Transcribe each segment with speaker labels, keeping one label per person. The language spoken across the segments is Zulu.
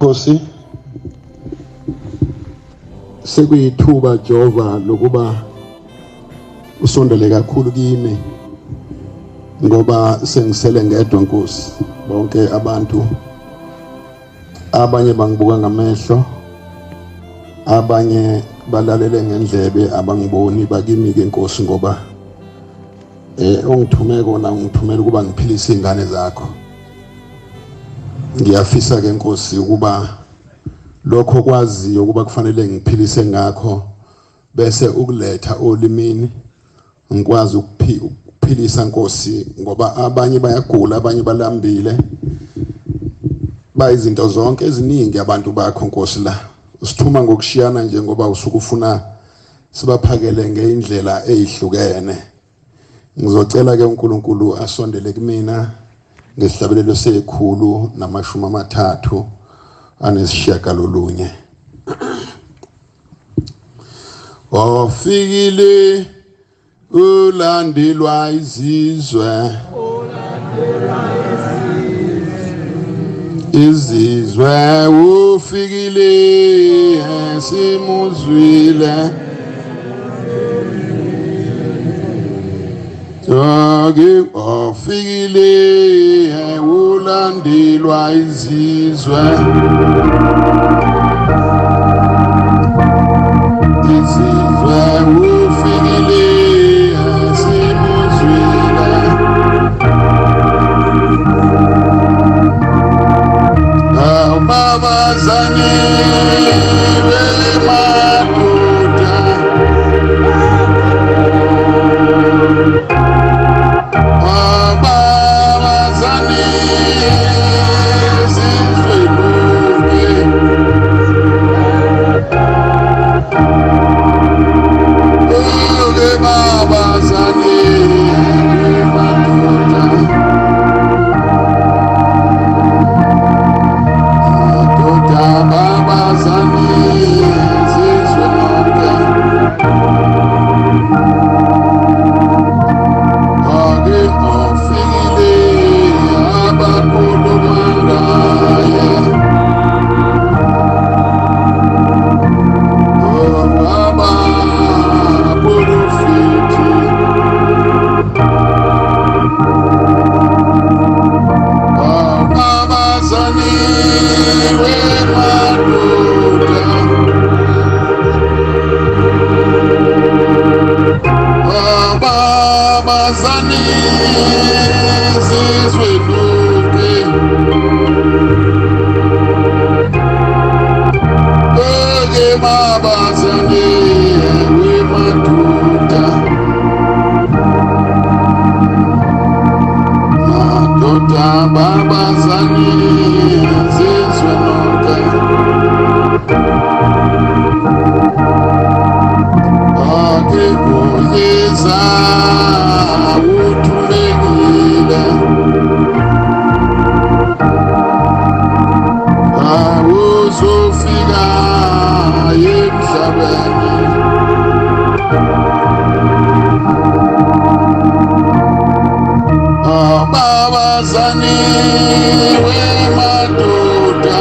Speaker 1: Nkosi, sekuyithuba Jehova lokuba usondele kakhulu kimi ngoba sengisele ngedwa Nkosi. Bonke abantu abanye bangibuka ngamehlo, abanye balalele ngendlebe, abangiboni bakimi ke Nkosi, ngoba ongithume kona ungithumela ukuba ngiphilise izingane zakho. Ngiyafisa ke Nkosi ukuba lokho kwaziyo ukuba kufanele ngiphilise ngakho bese ukuletha olimini ngikwazi ukuphilisa Nkosi, ngoba abanye bayagula, abanye balambile, bayizinto zonke eziningi abantu bakho Nkosi. La usithuma ngokushiyana nje ngoba usuke ufuna sibaphakele ngeindlela ezihlukene. Ngizocela ke uNkulunkulu asondele kumina ngesihlabelelo se-139. Ofikile ulandelwa izizwe, izizwe ufikile simuzwile. Ake ofikile ulandelwa izizwe, izizwe ufikile simuzwile. Awubabazane bemadoda, ababazane sizwe lonke. Oke babazane bemadoda, madoda babazane sizwe lonke. Ake ofikile abakhuluma ngaye, abaprofiti abazane wemadoda, ababazane sizwe lonke. Ake babazane wemadoda, madoda babazane sizwe lonke. Ake kuyeza uthulekile, awuzofika emhlabeni. Ababazane wemadoda,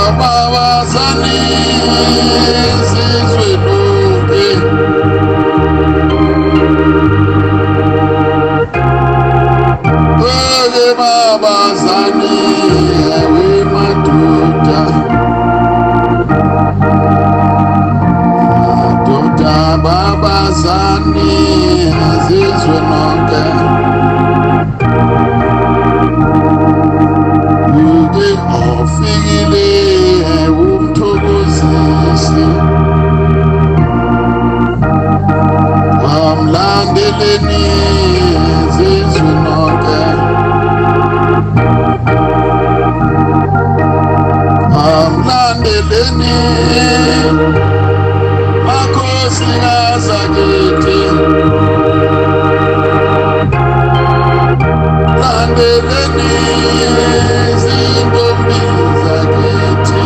Speaker 1: ababazane sizwe lonke. Ake babazane wemadoda, madoda babazane sizwe lonke. Uke ofikile umthokozisi, amlandeleni zizwe nonke, amlandeleni makhosi kazakithi, landeleni zintombi zakithi,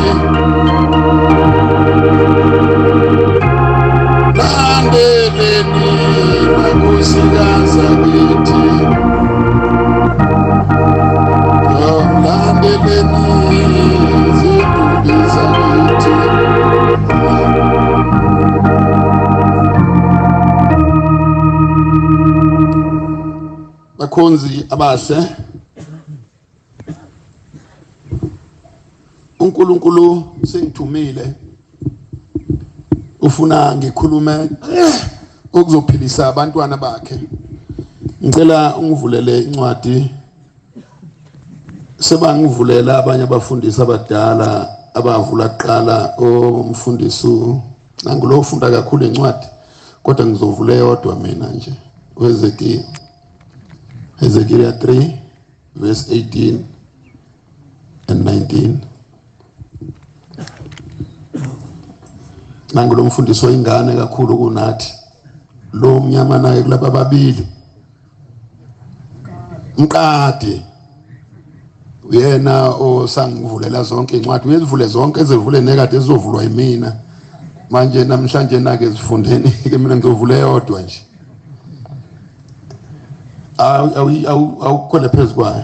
Speaker 1: landeleni makhosi kazakithi. Bakhonzi abahle, uNkulunkulu sengithumile, ufuna ngikhulume okuzophilisa abantwana bakhe. Ngicela ungivulele incwadi, sebangivulela abanye abafundisi abadala abavula kuqala, omfundisi nangulo ufunda kakhulu incwadi, kodwa ngizovula eyodwa mina nje, uHezekiya, Hezekiya 3 verse 18 and 19. Nangu lo mfundisi oyingane kakhulu kunathi, lo mnyama naye kulaba ababili, mqadi uyena osangivulela zonke incwadi, uyezivule zonke, ezivule nekade ezizovulwa yimina manje namhlanje nake zifundeni ke, mina ngizovula eyodwa nje. Awukhwele phezu kwayo.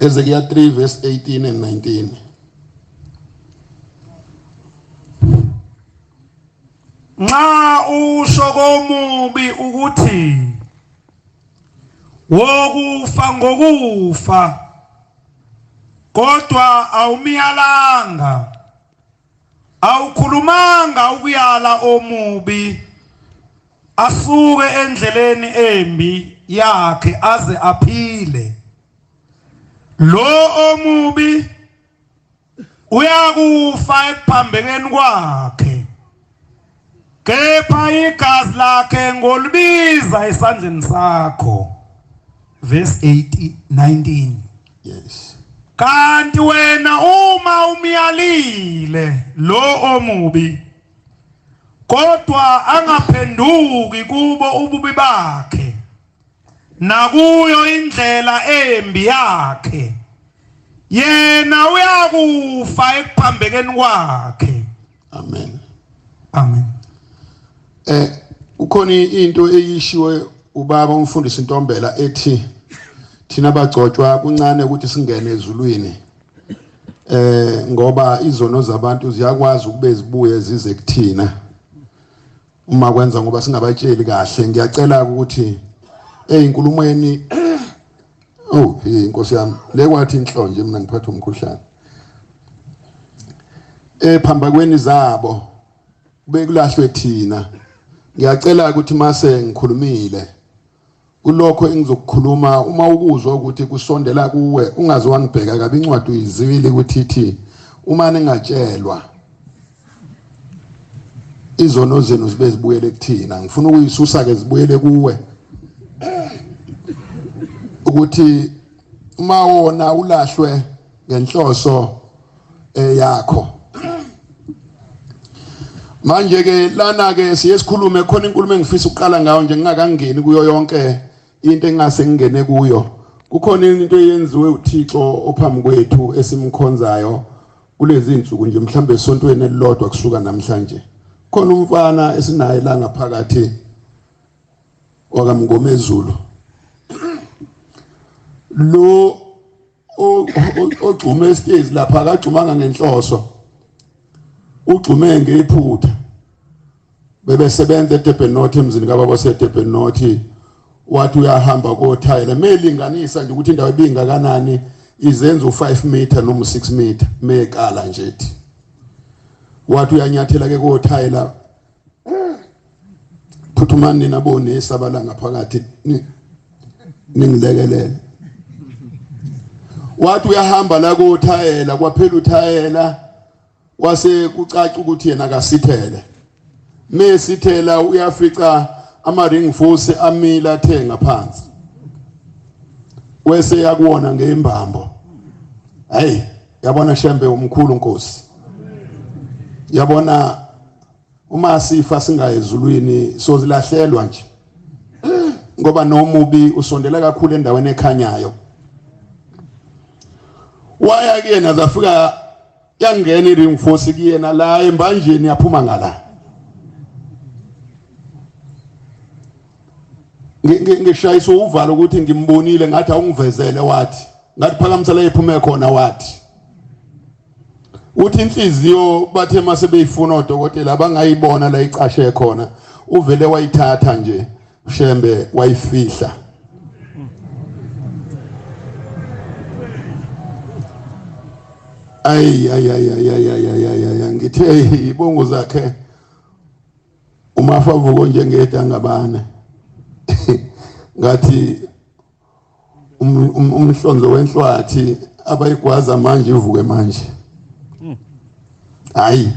Speaker 1: Ezekiel 3 verse 18 and 19.
Speaker 2: Nxa usho komubi ukuthi wokufa ngokufa, kodwa awumyalanga, awukhulumanga ukuyala omubi asuke endleleni embi yakhe aze aphile, lo omubi uyakufa ekuphambekeni kwakhe, kepha igazi lakhe ngolibiza esandleni sakho. Verse 8 19.
Speaker 1: Yes.
Speaker 2: Kanti wena uma umyalile lo omubi, kodwa angaphenduki kubo ububi bakhe nakuyo indlela embi yakhe, yena uyakufa ekuphambekeni kwakhe.
Speaker 1: Amen.
Speaker 2: Amen.
Speaker 1: Kukhona into eyishiwe ubaba umfundisi Ntombela ethi thina bagcotshwa kuncane ukuthi singene ezulwini, ngoba izono zabantu ziyakwazi ukube zibuye zize kuthina uma kwenza, ngoba singabatsheli kahle. Ngiyacela ukuthi eyinkulumweni, oh inkosi yami le, kwathi inhlonje mina ngiphatha umkhuhlane, ephambakweni zabo bekulahlwe thina. Ngiyacela ukuthi mase ngikhulumile kulokho engizokukhuluma, uma ukuzwa ukuthi kusondela kuwe, ungaze wangibheka kabi, incwadi uyizwile ukuthi ithi uma ningatshelwa izono zenu zibe zibuyele kuthina. Ngifuna ukuyisusa ke zibuyele kuwe, ukuthi uma wona ulahlwe ngenhloso eyakho. Manje ke lana ke siye sikhulume khona inkulumo engifisa ukuqala ngayo nje ngingakangeni kuyo yonke into engase ngingene kuyo. Kukhona into eyenziwe uThixo ophambi kwethu esimkhonzayo kulezi insuku nje, mhlambe esontweni elilodwa kusuka namhlanje. Khona umfana esinaye la ngaphakathi wakaMngomezulu lo ogxume esitezi lapha, akagxumanga ngenhloso, ugxume ngephutha. Bebesebenza eDurban North, emzini kababa oseDurban North. Wathi uyahamba kothayela, melinganisa nje ukuthi indawo ibingakanani, izenza u5 meter noma u6 meter mekala nje ethi. Wathi uyanyathela ke kothayela, phuthumani nina bonesi abala ngaphakathi ningilekelele. Wathi uyahamba la kothayela, kwaphela uthayela, kwase kucaca ukuthi yena akasithele. Mesithela uyafica ama ring force amila athe ngaphansi, wese yakuwona ngeimbambo. Hayi, yabona Shembe umkhulu Nkosi, yabona uma sifa singayezulwini sozilahlelwa nje, ngoba nomubi usondela kakhulu endaweni ekhanyayo. Waya kuyena, zafika yangena i-ring force kuyena la embanjeni, yaphuma ngala. Ngishayisa uvalo ukuthi ngimbonile, ngathi awungivezele, wathi ngathi phakamisa la iphume khona, wathi uthi inhliziyo bathe mase beyifuna odokotela abangayibona la icashe khona. Uvele wayithatha nje uShembe wayifihla. Ayi ayi ayi ayi ayi ayi ayi ayi, ngithe ibongo zakhe umafavuko njengedangabane, ngathi umhlonzo wenhlwathi abayigwaza manje ivuke manje. Hayi,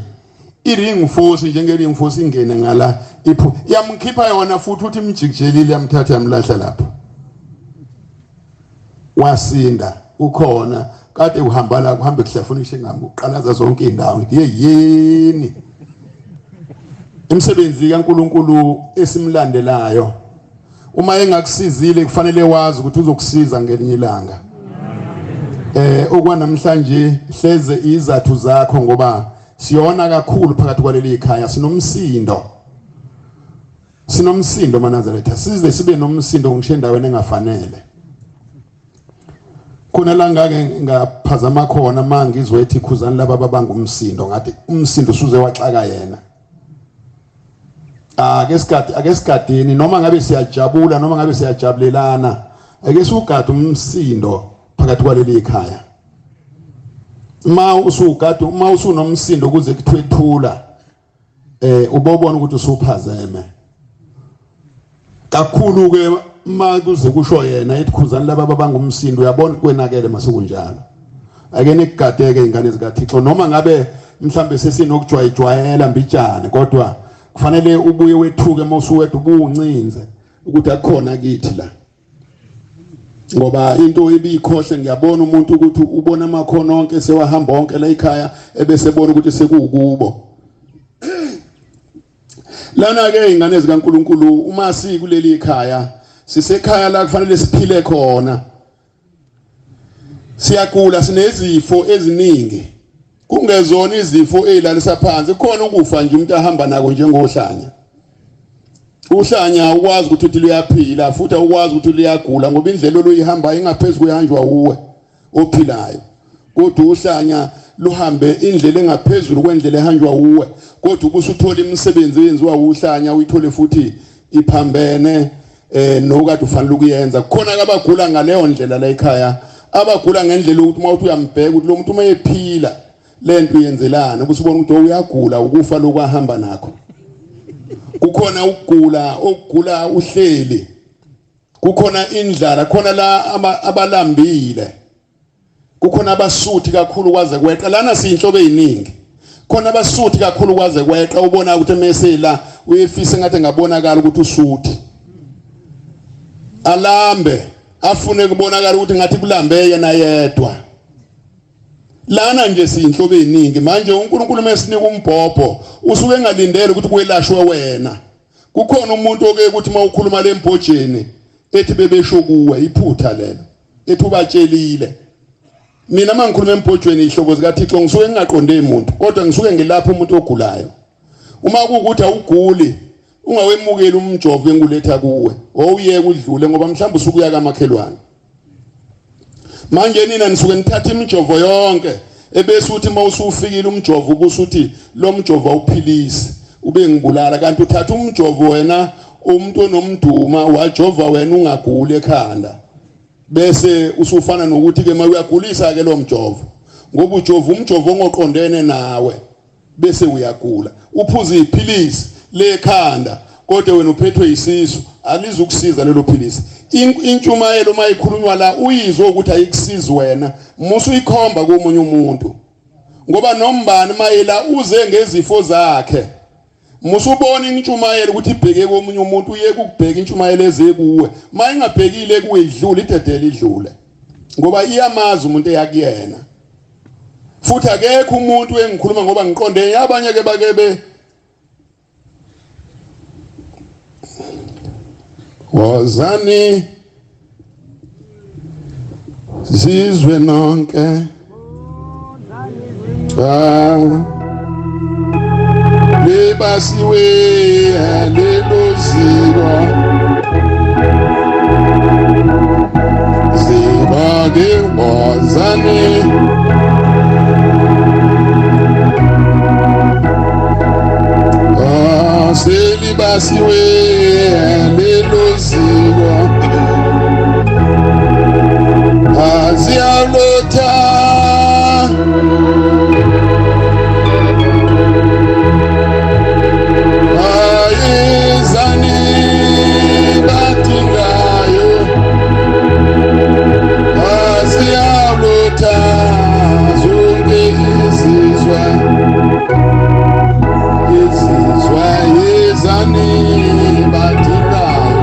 Speaker 1: i-ring force, njenge-ring force ingene ngala iphu yamkhipha yona futhi, uthi imjikijelile, yamthatha yamlahla lapho, wasinda. Ukhona kade kuhamba la, kuhambe kuhlafuna ishingami, kuqalaza zonke indawo. Ngithi yini imisebenzi kaNkuluNkulu esimlandelayo? Uma engakusizile, kufanele wazi ukuthi uzokusiza ngelinye ilanga. Okwanamhlanje hleze izathu zakho, ngoba siyona kakhulu phakathi kwaleli khaya, sinomsindo, sinomsindo maNazaretha, size sibe nomsindo ngisho endaweni engafanele. Khona la ngake ngaphazama khona ma ngizwe ethi khuzani laba babanga umsindo, ngathi umsindo usuze waxaka yena. Ake sigade, ake sigadeni, noma ngabe siyajabula noma ngabe siyajabulelana, ake siwugade umsindo phakathi kwaleli khaya. Uma usugade, uma usunomsindo kuze kuthwethula, ubobona ukuthi usuphazeme kakhulu ke. Uma kuze kusho yena ethi khuzani laba babanga umsindo, uyabona kwenakele masukunjalo. Ake nikugadeke ingane zikaThixo, noma ngabe mhlambe sesinokujwayejwayela mbijane, kodwa kufanele ubuye wethuke uma usuwedwa ubuncinze ukuthi akukhona kithi la, ngoba into ibikhohle. Ngiyabona umuntu ukuthi ubona amakhono onke sewahamba onke la ekhaya, ebese bona ukuthi sekuwukubo lana ke. Ingane zikaNkuluNkulu, uma sikuleli khaya, sisekhaya la kufanele siphile khona. Siyagula, sinezifo eziningi, kungezona izifo ezilalisa phansi. Khona ukufa nje umuntu ahamba nako njengohlanya. Uhlanya ukwazi ukuthi uthi luyaphila, futhi awukwazi ukuthi luyagula, ngoba indlela oluyihamba ingaphezulu kuyanjwa uwe ophilayo. Kodwa uhlanya luhambe indlela engaphezulu kwendlela ehanjwa uwe, kodwa ubusuthola imisebenzi eyenziwa uhlanya, uyithole futhi iphambene nokade ufanele ukuyenza. Kukhona abagula ngaleyo ndlela la ekhaya, abagula ngendlela ukuthi uma uthi uyambheka ukuthi lo muntu uma ephila lento uyenzelana, ubusubona ukuthi uyagula, ukufa lokwahamba nakho. Kukhona ukugula okugula uhleli, kukhona indlala, khona la abalambile, kukhona abasuthi kakhulu kwaze kweqa. Lana siyinhlobo eziningi. Khona abasuthi kakhulu kwaze kweqa, ubona ukuthi mese la uyefisa ngathi ngabonakala ukuthi usuthi, alambe, afune kubonakala ukuthi ngathi kulambe yena yedwa. Lana nje siyinhlobo eziningi. Manje uNkulunkulu mesinika umbhobho usuke engalindele ukuthi kwelashwe wena. Kukhona umuntu oke ukuthi mawukhuluma lembhojeni ethi bebesho kuwe, iphutha lelo, ethi ubatshelile. Mina uma ngikhuluma embhojweni, ihlobo zikaThixo, ngisuke ngingaqonde umuntu, kodwa ngisuke ngilapha umuntu ogulayo. Uma kuwukuthi awuguli, ungawemukeli umjovo enguletha kuwe, owuyeke udlule, ngoba mhlawumbe usuke uya kamakhelwane. Manje nina nisuke nithatha imijovo yonke, ebese uthi uma usufikile umjovo ubusuthi lo mjovo awuphilisi, ube ngibulala, kanti uthatha umjovo wena umuntu onomduma wajova wena ungaguli ekhanda, bese usufana nokuthi ke mawuyagulisa ke lo mjovo, ngoba ujova umjovo ongoqondene nawe, bese uyagula. Uphuza iphilisi lekhanda kodwa wena uphethwe isisu, alizukusiza lelo philisi. Intshumayelo uma ikhulunywa la, uyizwe ukuthi ayikusizi wena, musu uyikhomba komunye umuntu, ngoba nombani mayela uze ngezifo zakhe. Musubona intshumayelo ukuthi ibheke komunye umuntu, uyeke ukubheka intshumayelo eze kuwe. Uma ingabhekile kuwe, idlule, idedele idlule, ngoba iyamazi umuntu eyakuyena. Futhi akekho umuntu engikhuluma ngoba ngiqonde abanye ke bake be wozani zizwe nonke. Cha, libasiwe lelo ziko, zibake wozani. Selibasiwe. Asiwe lelo ziko aziyalotha ayizani badingayo aziyalotha zonke izizwe izizwe yizani badingayo.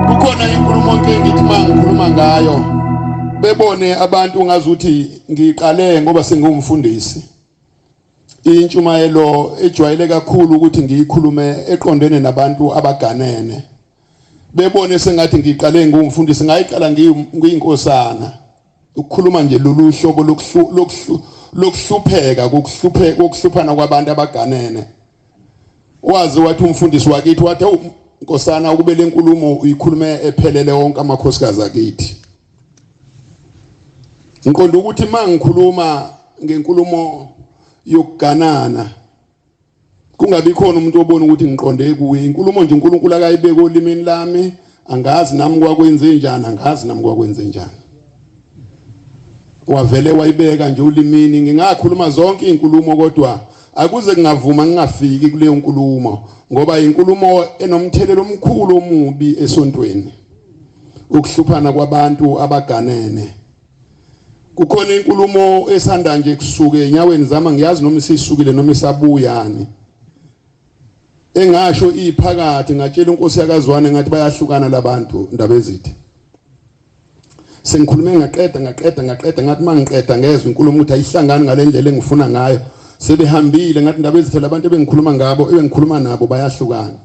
Speaker 1: Kukhona inkulumo nke ngithi uma ngikhuluma ngayo bebone abantu ngazuthi ngiqale ngoba sengumfundisi. Intshumayelo ejwayele kakhulu ukuthi ngiyikhulume eqondene nabantu abaganene. Bebone sengathi ngiqale ngumfundisi, ngayiqala ngiyinkosana. Ukukhuluma nje lolu hlobo lokuhlupheka, kokuhlupheka, kokuhluphana kwabantu abaganene. Waze wathi umfundisi wakithi wathi nkosana ukube lenkulumo uyikhulume ephelele wonke amakhosikazi akithi. Ngiqonda ukuthi mangikhuluma ngenkulumo yokuganana kungabi khona umuntu obona ukuthi ngiqonde kuye. Inkulumo nje uNkulunkulu akayibeke olimini lami, angazi nami kwakwenze njani, angazi nami kwakwenze njani. Wavele wayibeka nje olimini. Ngingakhuluma zonke izinkulumo kodwa akuze kungavuma ngingafiki kuleyo nkulumo, ngoba inkulumo enomthelelo omkhulu omubi esontweni, ukuhluphana kwabantu abaganene. Kukhona inkulumo esanda nje kusuke enyaweni zami, ngiyazi noma isisukile noma isabuyani, engasho iphakathi ngatshela inkosi yakazwane ngathi bayahlukana labantu ndaba ezithi. Sengikhulume ngaqeda ngaqeda ngaqeda, ngathi mangiqeda ngezwe inkulumo ukuthi ayihlangani ngalendlela engifuna ngayo. Sebehambile ngathi ndaba ezithe labantu ebengikhuluma ngabo ebengikhuluma nabo bayahlukana.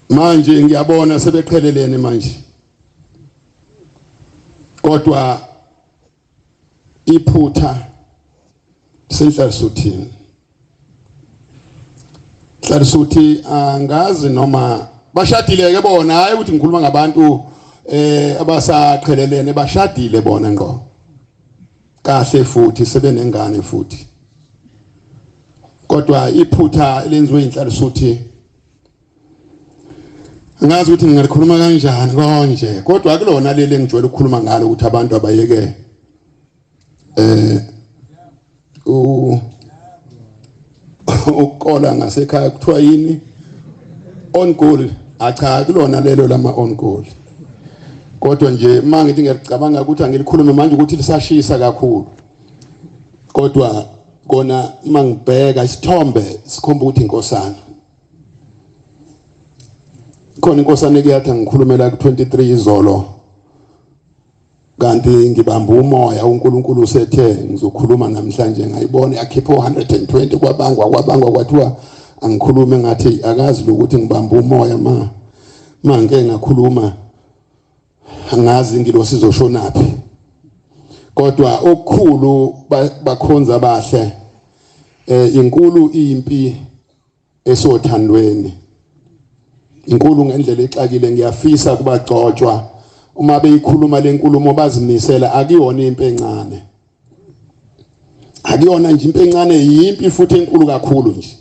Speaker 1: Manje ngiyabona sebeqhelelene manje. Kodwa iphutha senhlalisuthini. Hlalisuthi angazi noma bashadile ke bona, hayi ukuthi ngikhuluma ngabantu abasaqhelelene, bashadile bona ngqo kahle futhi sebenengane futhi. Kodwa iphutha elenziwe inhlalisuthi angazi ukuthi ngingalikhuluma kanjani konje, kodwa akulona leli engijwayele ukukhuluma ngalo ukuthi abantu abayeke ukukola ngasekhaya kuthiwa yini on goal. Acha, kulona lelo lama on goal. Kodwa nje uma ngithi ngiyacabanga ukuthi angilikhulume manje ukuthi lisashisa kakhulu, kodwa kona uma ngibheka isithombe sikhomba ukuthi inkosana khona, inkosana ekuyathi ngikhulumela ku-23 izolo, kanti ngibamba umoya uNkulunkulu usethe ngizokhuluma namhlanje. Ngayibona yakhipha u-120, kwabangwa kwabangwa kwathiwa angikhulume, ngathi akazi lokuthi ngibamba umoya ma ngike ngakhuluma angazi ingilosi izoshonaphi. Kodwa okukhulu bakhonza abahle, inkulu impi esothandweni, inkulu ngendlela exakile. Ngiyafisa kubagcotshwa uma beyikhuluma lenkulumo bazimisela, akuyona impi encane, akuyona nje impi encane, yimpi futhi enkulu kakhulu nje.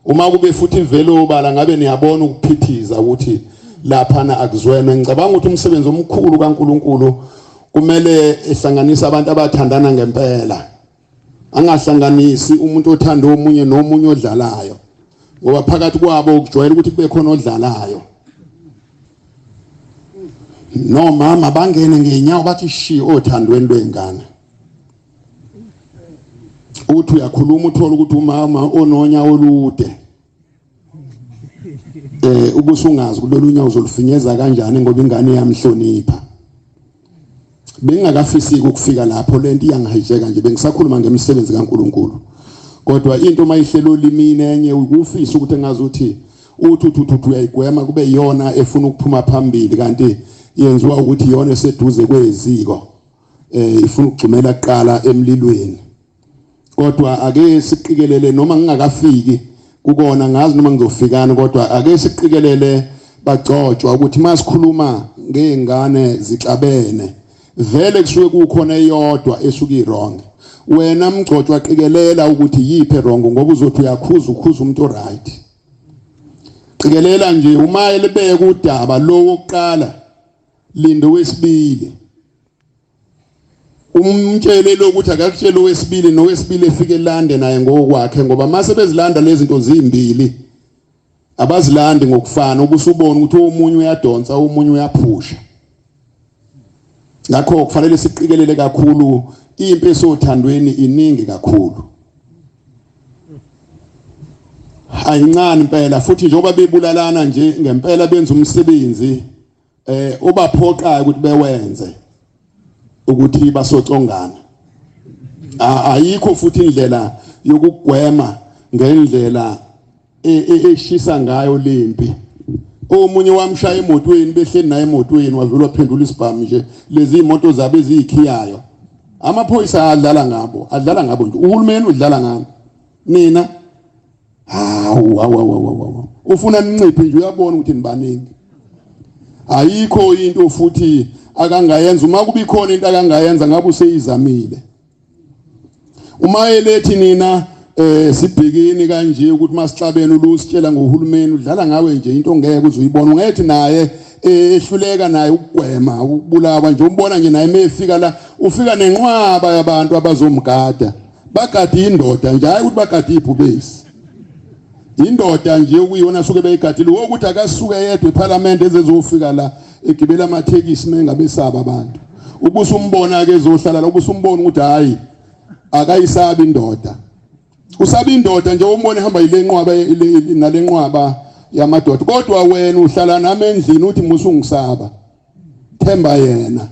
Speaker 1: Uma kube futhi ivele obala ngabe niyabona ukuphithiza ukuthi laphana akuzwene. Ngicabanga ukuthi umsebenzi omkhulu kaNkuluNkulu kumele ehlanganise abantu abathandana ngempela, angahlanganisi umuntu othanda omunye nomunye odlalayo, ngoba phakathi kwabo kujwayele ukuthi kube khona odlalayo. Nomama bangene ngenyawo bathi shi othandweni lwengane, uthi uyakhuluma uthola ukuthi umama ononya olude, ubusungazi kulolu unyawo uzolufinyeza kanjani ngoba ingane iyamhlonipha. Bengingakafisiki ukufika lapho, lento iyangihijeka nje, bengisakhuluma ngemisebenzi kaNkuluNkulu. Kodwa into mayihlelo olimini enye ukufisa ukuthi engazi ukuthi uthi uthi uthi uyayigwema kube iyona efuna ukuphuma phambili, kanti yenziwa ukuthi iyona eseduze kweziko, ifuna ukugxumela kuqala emlilweni. Kodwa ake siqikelele, noma ngingakafiki kukona ngazi noma ngizofikani, kodwa ake siqikelele bagcotshwa ukuthi masikhuluma ngezingane zixabene vele kusuke kukhona eyodwa esuke i-wrong. Wena mgcotshwa qikelela ukuthi yiphi wrong ngoba uzothi uyakhuza ukhuza umuntu oright. Qikelela nje uma elibeka udaba lo wokuqala linda wesibili. Umtshele lokuthi akakutshele owesibili nowesibili efike elande naye ngokwakhe ngoba mase bezilanda lezi zinto zimbili abazilandi ngokufana ubusubona ukuthi omunye uyadonsa omunye uyaphusha. Ngakho kufanele siqikelele kakhulu impi esothandweni iningi kakhulu. Ayincane impela futhi njengoba bebulalana nje ngempela benza umsebenzi eh ubaphoqayo ukuthi bewenze ukuthi basocongana. Ayikho futhi indlela yokugwema ngendlela eshisa ngayo lempi. Omunye wamshaya emotweni behleli naye emotweni wavela waphendula isibhamu nje lezi imoto zabo eziyikhiyayo. Amaphoyisa adlala ngabo, adlala ngabo nje. Uhulumeni udlala ngabo. Nina hawu hawu hawu hawu. Ufuna ninciphe nje uyabona ukuthi nibaningi. Ayikho into futhi akangayenza uma kubi khona into akangayenza ngabe useyizamile. Uma elethi nina sibhekeni kanje ukuthi masixabene ulusitshela ngohulumeni udlala ngawe nje into ongeke uze uyibone ungethi naye ehluleka naye ukugwema ukubulawa nje umbona nje naye mefika la ufika nenqwaba yabantu abazomgada bagada indoda nje hayi ukuthi bagada ibhubesi indoda nje okuyiyona suke beyigadile wokuthi akasuke yedwa eParliament ezezofika la egibela amathekisi mengabesaba abantu ubusumbona ke ezohlala la ubusumbona ukuthi hayi akayisabi indoda usaba indoda nje umbona ehamba ile nqwaba nalenqwaba yamadoda kodwa wena uhlala nami endlini uthi musungisaba themba yena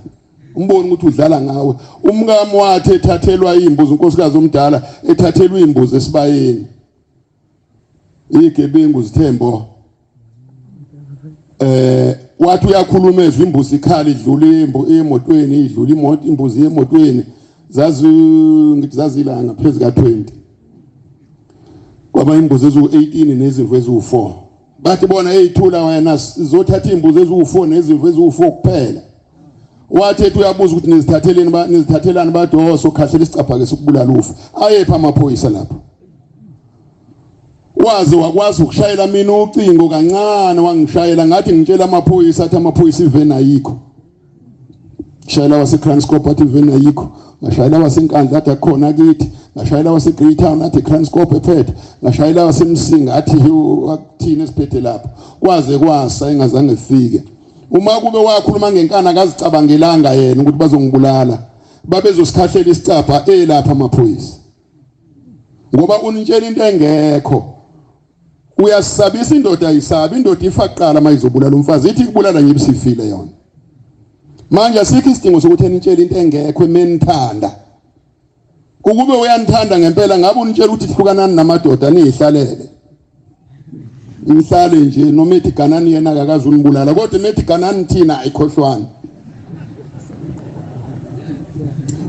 Speaker 1: umbona ukuthi udlala ngawe. Umkami wathi ethathelwa imbuzi unkosikazi omdala ethathelwa imbuzi esibayeni igebengu zithembo wathi uyakhuluma ezwe imbuzi ikhala idlula emotweni idlula imoto imbuzi emotweni zazi ngithi zazila ngaphezulu ka20 kwaba imbuzi eziwu18 nezimvu eziwu4. Bathi bona eyithula wena sizothatha imbuzi eziwu4 nezimvu eziwu4 kuphela. Wathi ethi uyabuza ukuthi nizithatheleni ba nizithathelani bathi oh sokhahlela isicabha ke sokubulala ufa. Ayephi amaphoyisa lapho? Waze wakwazi ukushayela mina ucingo kancane wangishayela ngathi ngitshela amaphoyisa athi amaphoyisa iveni ayikho. Shayela waseKranskop athi iveni ayikho. Ngashayela waseNkandla athi akukhona kithi. Ngashayela waseGreytown athi Kranskop ephethe. Ngashayela waseMsinga athi akuthini esiphethe lapho. Kwaze kwasa engazange fike. Uma kube wakhuluma ngenkani akazicabangelanga yena ukuthi bazongibulala. Babezosikhahlela isicabha elapha amaphoyisa. Ngoba unitshela into engekho. Uyasabisa indoda ayisabi indoda ifa kuqala mayizobulala umfazi ithi kubulala nje ibisifile yona. Manje asikho isidingo sokuthi enitshele into engekho emenithanda. Ukube uyanithanda ngempela ngabe unitshela ukuthi hlukanani namadoda niyihlalele. Nihlale nje noma ethi ganani yena akakaze unibulala kodwa emethi ganani thina ayikhohlwani.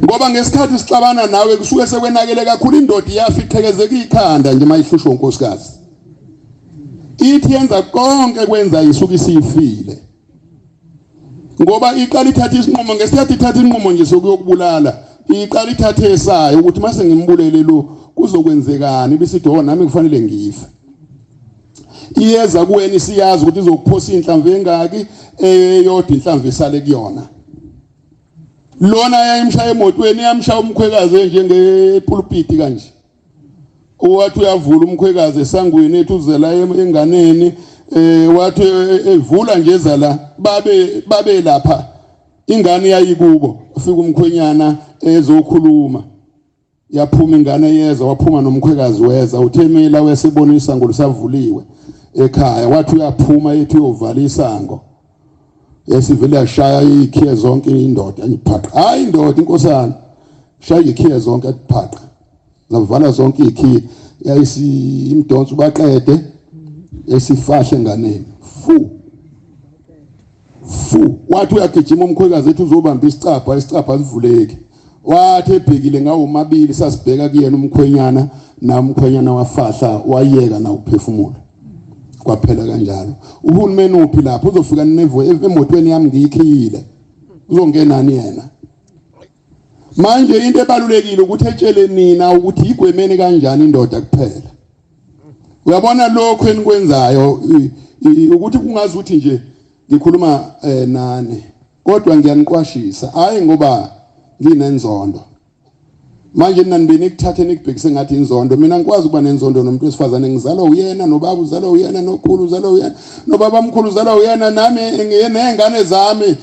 Speaker 1: Ngoba ngesikhathi sixabana nawe kusuke sekwenakele kakhulu indoda iyafa iqhekezeka ikhanda nje mayihlushwa unkosikazi. Ithi yenza konke kwenza isuke isifile. Ngoba iqala ithatha isinqumo ngesikhathi ithatha inqumo nje sokuyokubulala iqala ithathe esayo ukuthi mase ngimbulele lo kuzokwenzekani bisithi oh nami kufanele ngife. Iyeza kuwena isiyazi ukuthi izokuphosa inhlamvu engaki eyodwa inhlamvu isale kuyona. Lona yayimshaya emotweni yamshaya umkhwekazi njengepulpiti kanje. Wathi uyavula umkhwekazi esangweni ethi uzela enganeni wathi evula nje eza la babe lapha ingane yayikubo ufika umkhwenyana ezokhuluma yaphuma ingane yeza waphuma nomkhwekazi weza uthemela wesebona isango lisavuliwe ekhaya wathi uyaphuma ethi uyovala isango esivele yashaya ikhiye zonke indoda iphaqa hayi indoda inkosana shaya ikhiye zonke ephaqa zavala zonke ikhiye yayisimdonso baqede esifahle enganeni fu fu wathi uyagijima umkhwekazi ethi uzobamba isicabha isicabha sivuleki wathi ebhekile ngawo mabili sasibheka kuyena umkhwenyana na umkhwenyana wafahla wayeka na ukuphefumula kwaphela kanjalo. Uhulumeni uphi lapho uzofika nevo emotweni yami ngiyikhiyile uzongenani yena. Manje into ebalulekile ukuthi etshele nina ukuthi igwemeni kanjani indoda kuphela. Uyabona lokho enikwenzayo ukuthi kungazi ukuthi nje ngikhuluma eh, nani kodwa ngiyaniqwashisa hayi ngoba nginenzondo. Manje nina nibini nikuthathe nikubhekise ngathi inzondo. Mina ngikwazi ukuba nenzondo nomuntu wesifazane, ngizalwa uyena, nobaba uzalwa uyena, nokhulu uzalwa uyena, nobaba mkhulu uzalwa uyena, nami ney'ngane zami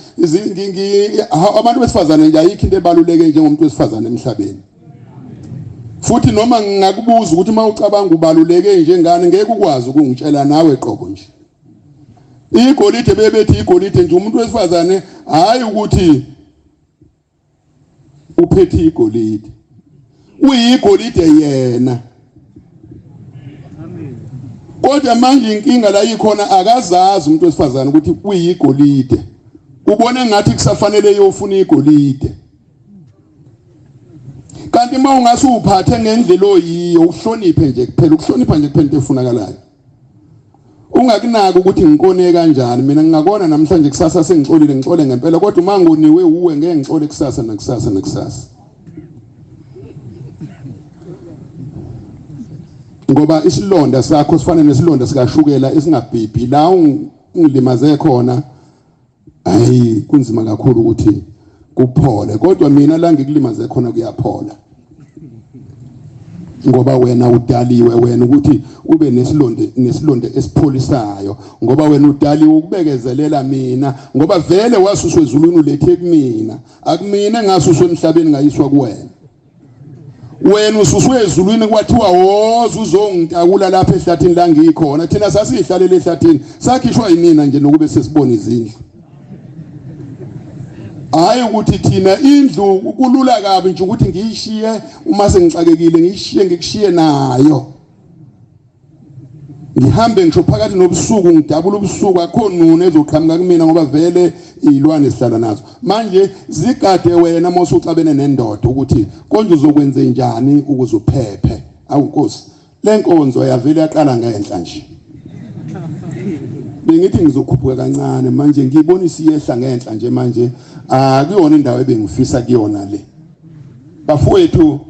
Speaker 1: abantu besifazane nje ayikho into ebaluleke njengomuntu wesifazane emhlabeni. Futhi noma ngingakubuza ukuthi uma ucabanga ubaluleke njengani, ngeke ukwazi ukungitshela nawe qobo nje. Igolide bebethi igolide nje umuntu wesifazane, hhayi ukuthi uphethe igolide, uyigolide yena. Kodwa manje inkinga la ikhona, akazazi umuntu wesifazane ukuthi uyigolide, ubone ngathi kusafanele yofuna igolide. Kanti uma ungase uphathe ngendlela oyiyo, uhloniphe nje kuphela, ukuhlonipha nje kuphela into efunakalayo. Ungakunaki ukuthi ngikone kanjani, mina ngingakona namhlanje, kusasa sengixolile, ngixole ngempela, kodwa uma ngoniwe uwe ngeke ngixole kusasa nakusasa nakusasa, ngoba isilonda sakho sifana nesilonda sikashukela esingabhibhi. La ungilimaze khona, hayi, kunzima kakhulu ukuthi kuphole, kodwa mina la ngikulimaze khona kuyaphola, ngoba wena udaliwe wena ukuthi ube nesilonde, nesilonde esipholisayo, ngoba wena udaliwe ukubekezelela mina, ngoba vele wasuswa ezulwini ulethe kumina. Akumina engasuswa emhlabeni ngayiswa kuwena. Wena ususwe ezulwini kwathiwa woza uzongitakula lapha ehlathini la ngikhona. Thina sasihlalele ehlathini, sakhishwa yinina nje nokube sesibona izindlu. Hayi ukuthi thina indlu kulula kabi nje ukuthi ngiyishiye uma sengixakekile, ngiyishiye, ngikushiye nayo, ngihambe ngisho phakathi nobusuku, ngidabula ubusuku, akho nuna ezoqhamuka kumina, ngoba vele iy'lwane sihlala nazo. Manje zigade wena uma usuxabene nendoda ukuthi konje uzokwenze njani ukuze uphephe. Awu Nkosi, le nkonzo yavele yaqala ngenhla nje, bengithi ngizokhuphuka kancane, manje ngiyibona isiyehla ngenhla nje. Manje akuyona indawo ebengifisa kuyona le. Bafowethu,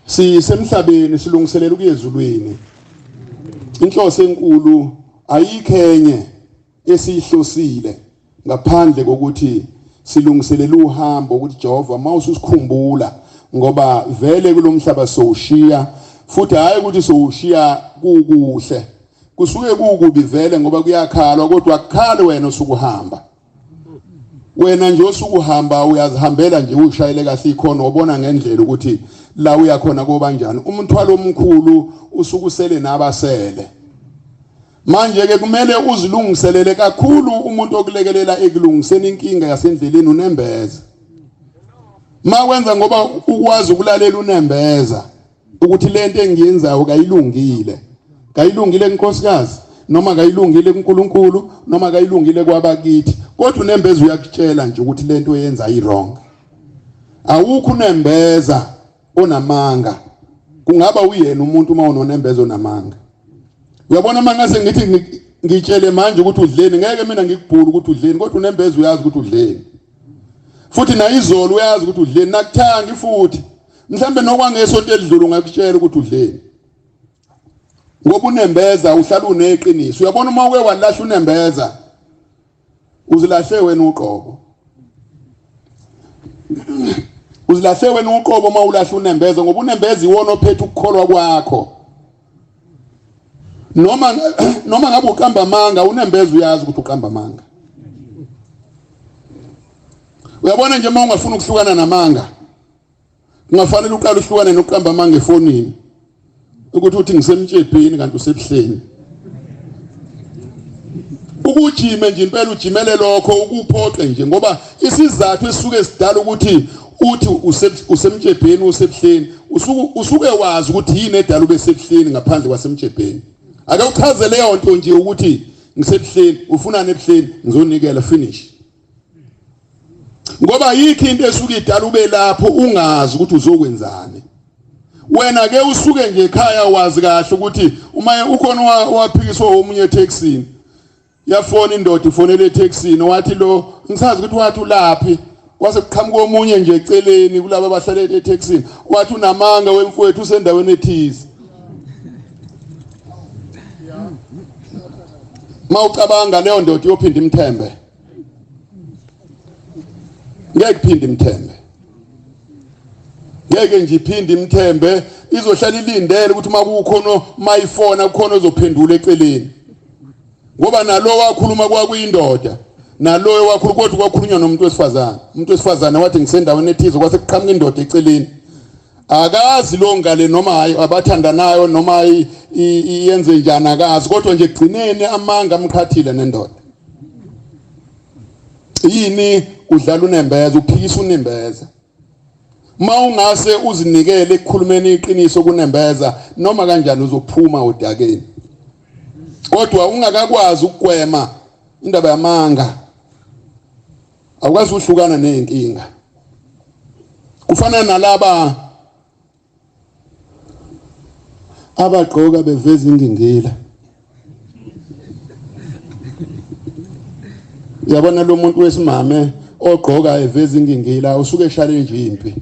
Speaker 1: sisemhlabeni silungiselela ukuya ezulwini. Inhloso enkulu ayikho enye esiyihlosile ngaphandle kokuthi silungiselela uhambo, ukuthi Jehova uma ususikhumbula, ngoba vele kulomhlaba sowushiya, futhi hayi ukuthi sowushiya kukuhle, kusuke kukubi vele ngoba kuyakhalwa, kodwa akukhali wena osukuhamba. Wena nje osukuhamba uyazihambela nje, uyishayele kahle ikhona, ubona ngendlela ukuthi la uyakhona kobanjani. Umthwalo omkhulu usukusele nabasele. Manje ke kumele uzilungiselele kakhulu. Umuntu okulekelela ekulungiseni inkinga yasendleleni unembeza. Makwenza ngoba ukwazi ukulalela unembeza ukuthi lento engiyenzayo kayilungile, kayilungile nkosikazi, noma kayilungile kuNkulunkulu, noma kayilungile kwabakithi, kodwa unembeza uyakutshela nje ukuthi lento oyenza i-wrong. Awukho unembeza onamanga. Kungaba uyena umuntu uma unonembeza onamanga. Uyabona, uma ngase ngithi ngitshele manje ukuthi udleni, ngeke mina ngikubhule ukuthi udleni, kodwa unembeza uyazi ukuthi udleni, futhi nayizolo uyazi ukuthi udleni, nakuthangi futhi mhlambe nokwangesonto elidlule ungakutshela ukuthi udleni, ngoba unembeza uhlala uneqiniso. Uyabona, uma uke walahla unembeza, uzilahle wena uqobo, uzilahle wena uqobo uma ulahla unembeza, ngoba unembeza iwona ophethe ukukholwa kwakho. Noma ngabe uqamba amanga, unembeza uyazi ukuthi uqamba amanga. Uyabona nje, uma ungafuna ukuhlukana namanga, kungafanele uqale uhlukane nokuqamba amanga efonini, ukuthi uthi ngisemtshebheni kanti usebuhleni. Ukujime nje impela, ujimele lokho, ukuphoqe nje, ngoba isizathu esisuke sidala ukuthi uthi usemtshebheni usebuhleni, usuke wazi ukuthi yini edala ube sebuhleni ngaphandle kwasemtshebheni. Ake uchaze leyo nto nje ukuthi ngisebuhleni, ufunani ebuhleni, ngizonikela, finish. Ngoba yikho into esuke idala ube lapho ungazi ukuthi uzokwenzani. Wena ke usuke nje ekhaya wazi kahle ukuthi uma ukhona waphikiswa omunye etaxini, yafona indoda, ifonele etaxini, wathi lo ngisazi ukuthi wathi ulaphi. Kwase kuqhamuka omunye nje eceleni kulabo abahlale eTaxini, wathi unamanga wemfowethu, usendaweni ethize. Mawucabanga leyo ndoda iyophinda imthembe? Ngeke kuphinde imthembe, ngeke nje iphinde imthembe. Izohlala ilindele ukuthi uma kukhona mayifona kukhona ozophendula eceleni, ngoba nalo wakhuluma kwakuyindoda, naloyo wakhuluma kodwa kwakhulunywa nomuntu wesifazane. Umuntu wesifazane wathi ngisendaweni ethize, kwase kuqhamuka indoda eceleni. Akazi lo ngale noma hayi abathandanayo noma iyenze njani, akazi, kodwa nje gcineni amanga amqhathile nendoda. Yini? Udlala unembeza, uphikisa unembeza. Uma ungase uzinikele ekukhulumeni iqiniso kunembeza, noma kanjani uzophuma odakeni. Kodwa ungakakwazi ukugwema indaba yamanga, awukwazi uhlukana nezinkinga. Kufana nalaba abagqoka beveza ingingila. Yabona lo muntu wesimame ogqoka eveza ingingila usuke eshale nje impi.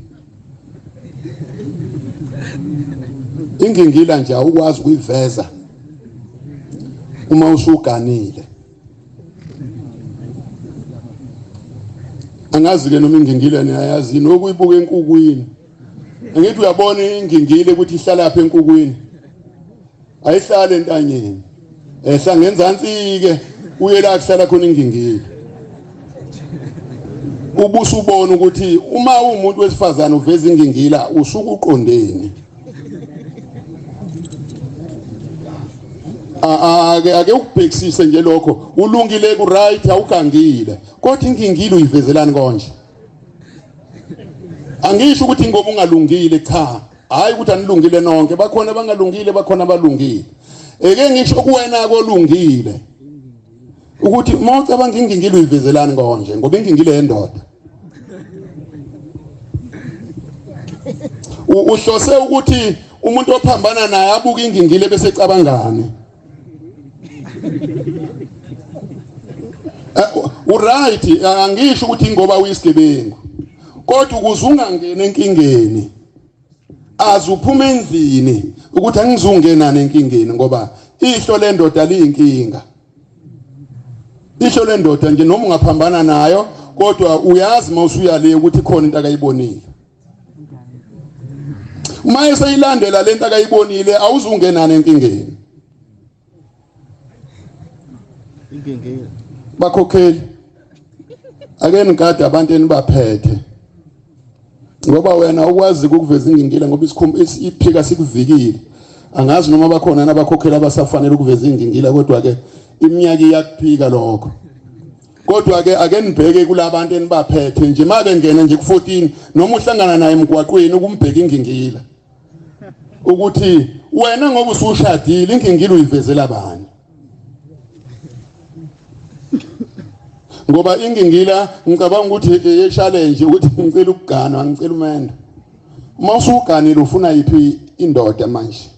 Speaker 1: Ingingila nje awukwazi ukuyiveza uma usuganile. Angazi ke noma ingingila niyayazi yini, okuyibuka enkukwini. Angithi uyabona ingingile ukuthi ihlala lapha enkukwini, ayihlale entanyeni, ehla ngenzansi ke uye la kuhlala khona ingingile. Ubusubona ukuthi uma uwumuntu wesifazane uveza ingingila usuke uqondeni. Ake ukubhekisise nje lokho. Ulungile, ku right, awugangile, kodwa ingingile uyivezelani konje? Angisho ukuthi ngoba ungalungile, cha, hayi ukuthi anilungile nonke, bakhona abangalungile, bakhona abalungile. Eke ngisho kuwena kolungile ukuthi uma ucabanga ingingile uyivezelani konje, ngoba ingingile yendoda. Uhlose ukuthi umuntu ophambana naye abuke ingingile bese ecabangani? Uright, angisho ukuthi ngoba uyisigebengu, kodwa ukuze ungangena enkingeni aze uphume endlini ukuthi angizungena nenkingeni, ngoba ihlo lendoda liyinkinga. Ihlo lendoda nje, noma ungaphambana nayo, kodwa uyazi mawusuya le ukuthi khona into akayibonile. Uma eseyilandela lento akayibonile, awuzungenana enkingeni. Bakhokheli, ake nigade abantu enibaphethe, ngoba wena ukwazi ukuveza ingingila ngoba isikhumba iphika sikuvikile. Angazi noma bakhona nabakhokhela abasafanele ukuveza ingingila, kodwa ke iminyaka iyakuphika lokho. Kodwa ke ake nibheke kulabantu enibaphethe nje, make ngena nje ku14 noma uhlangana naye emgwaqweni, ukumbheka ingingila ukuthi wena ngoba usushadile ingingila uyivezela bani, ngoba ingingila ngicabanga ukuthi eye challenge ukuthi ngicela ukuganwa, ngicela umendo. Uma usuganile ufuna yiphi indoda manje?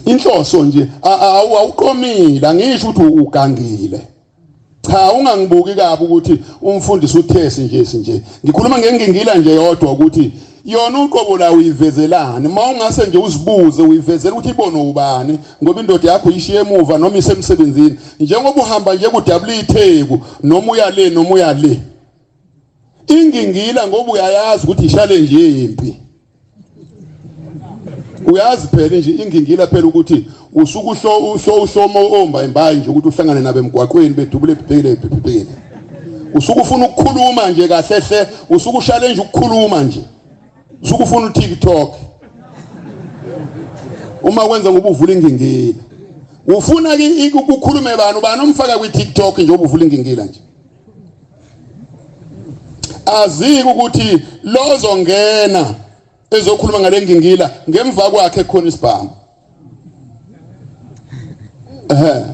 Speaker 1: Inhloso nje awuqomile, angisho ukuthi ugangile, cha, ungangibuki kabi ukuthi umfundisi uthesi nje sinje. Ngikhuluma ngengingila nje yodwa ukuthi yona uqobo la uyivezelani. Uma ungase nje uzibuze, uyivezela ukuthi ibone ubani, ngoba indoda yakho ishiye emuva noma isemsebenzini, njengoba uhamba nje kudabula itheku, noma uya le noma uya le, ingingila ngoba uyayazi ukuthi i-challenge yempi. Uyazi phela nje ingingila phela ukuthi usuke uhlo uhlo uhlomo ombayimbayi nje ukuthi uhlangane nabo emgwaqweni bedubule bhekele bhekele. Usuke ufuna ukukhuluma nje kahle hle, usuke ushale nje ukukhuluma nje, usuke ufuna uTikTok. Uma kwenza ngoba uvula ingingila, ufuna ke ukukhulume bani? Ubani omfaka kwi-TikTok nje ubuvula ingingila nje? Aziki ukuthi lozongena ezokhuluma ngale ngingila, ngemva kwakhe khona isibhamu. Ehe,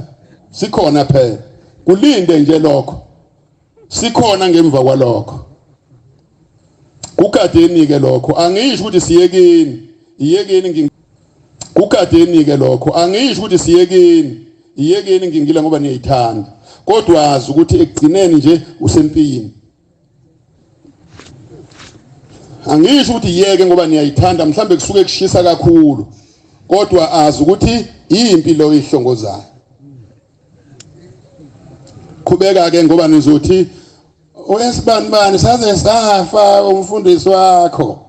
Speaker 1: sikhona phela, kulinde nje lokho, sikhona ngemva kwalokho. Kugadeni ke lokho, angisho ukuthi siyekini, iyekeni. Kugadeni ke lokho, angisho ukuthi siyekini, iyekeni ngingila ngoba niyayithanda. Kodwa azi ukuthi ekugcineni nje usempini. Angisho ukuthi yeke ngoba niyayithanda, mhlambe kusuke kushisa kakhulu, kodwa azi ukuthi impi lo ihlongozayo. Qhubeka ke ngoba nizothi oyesibani bani saze safa umfundisi wakho.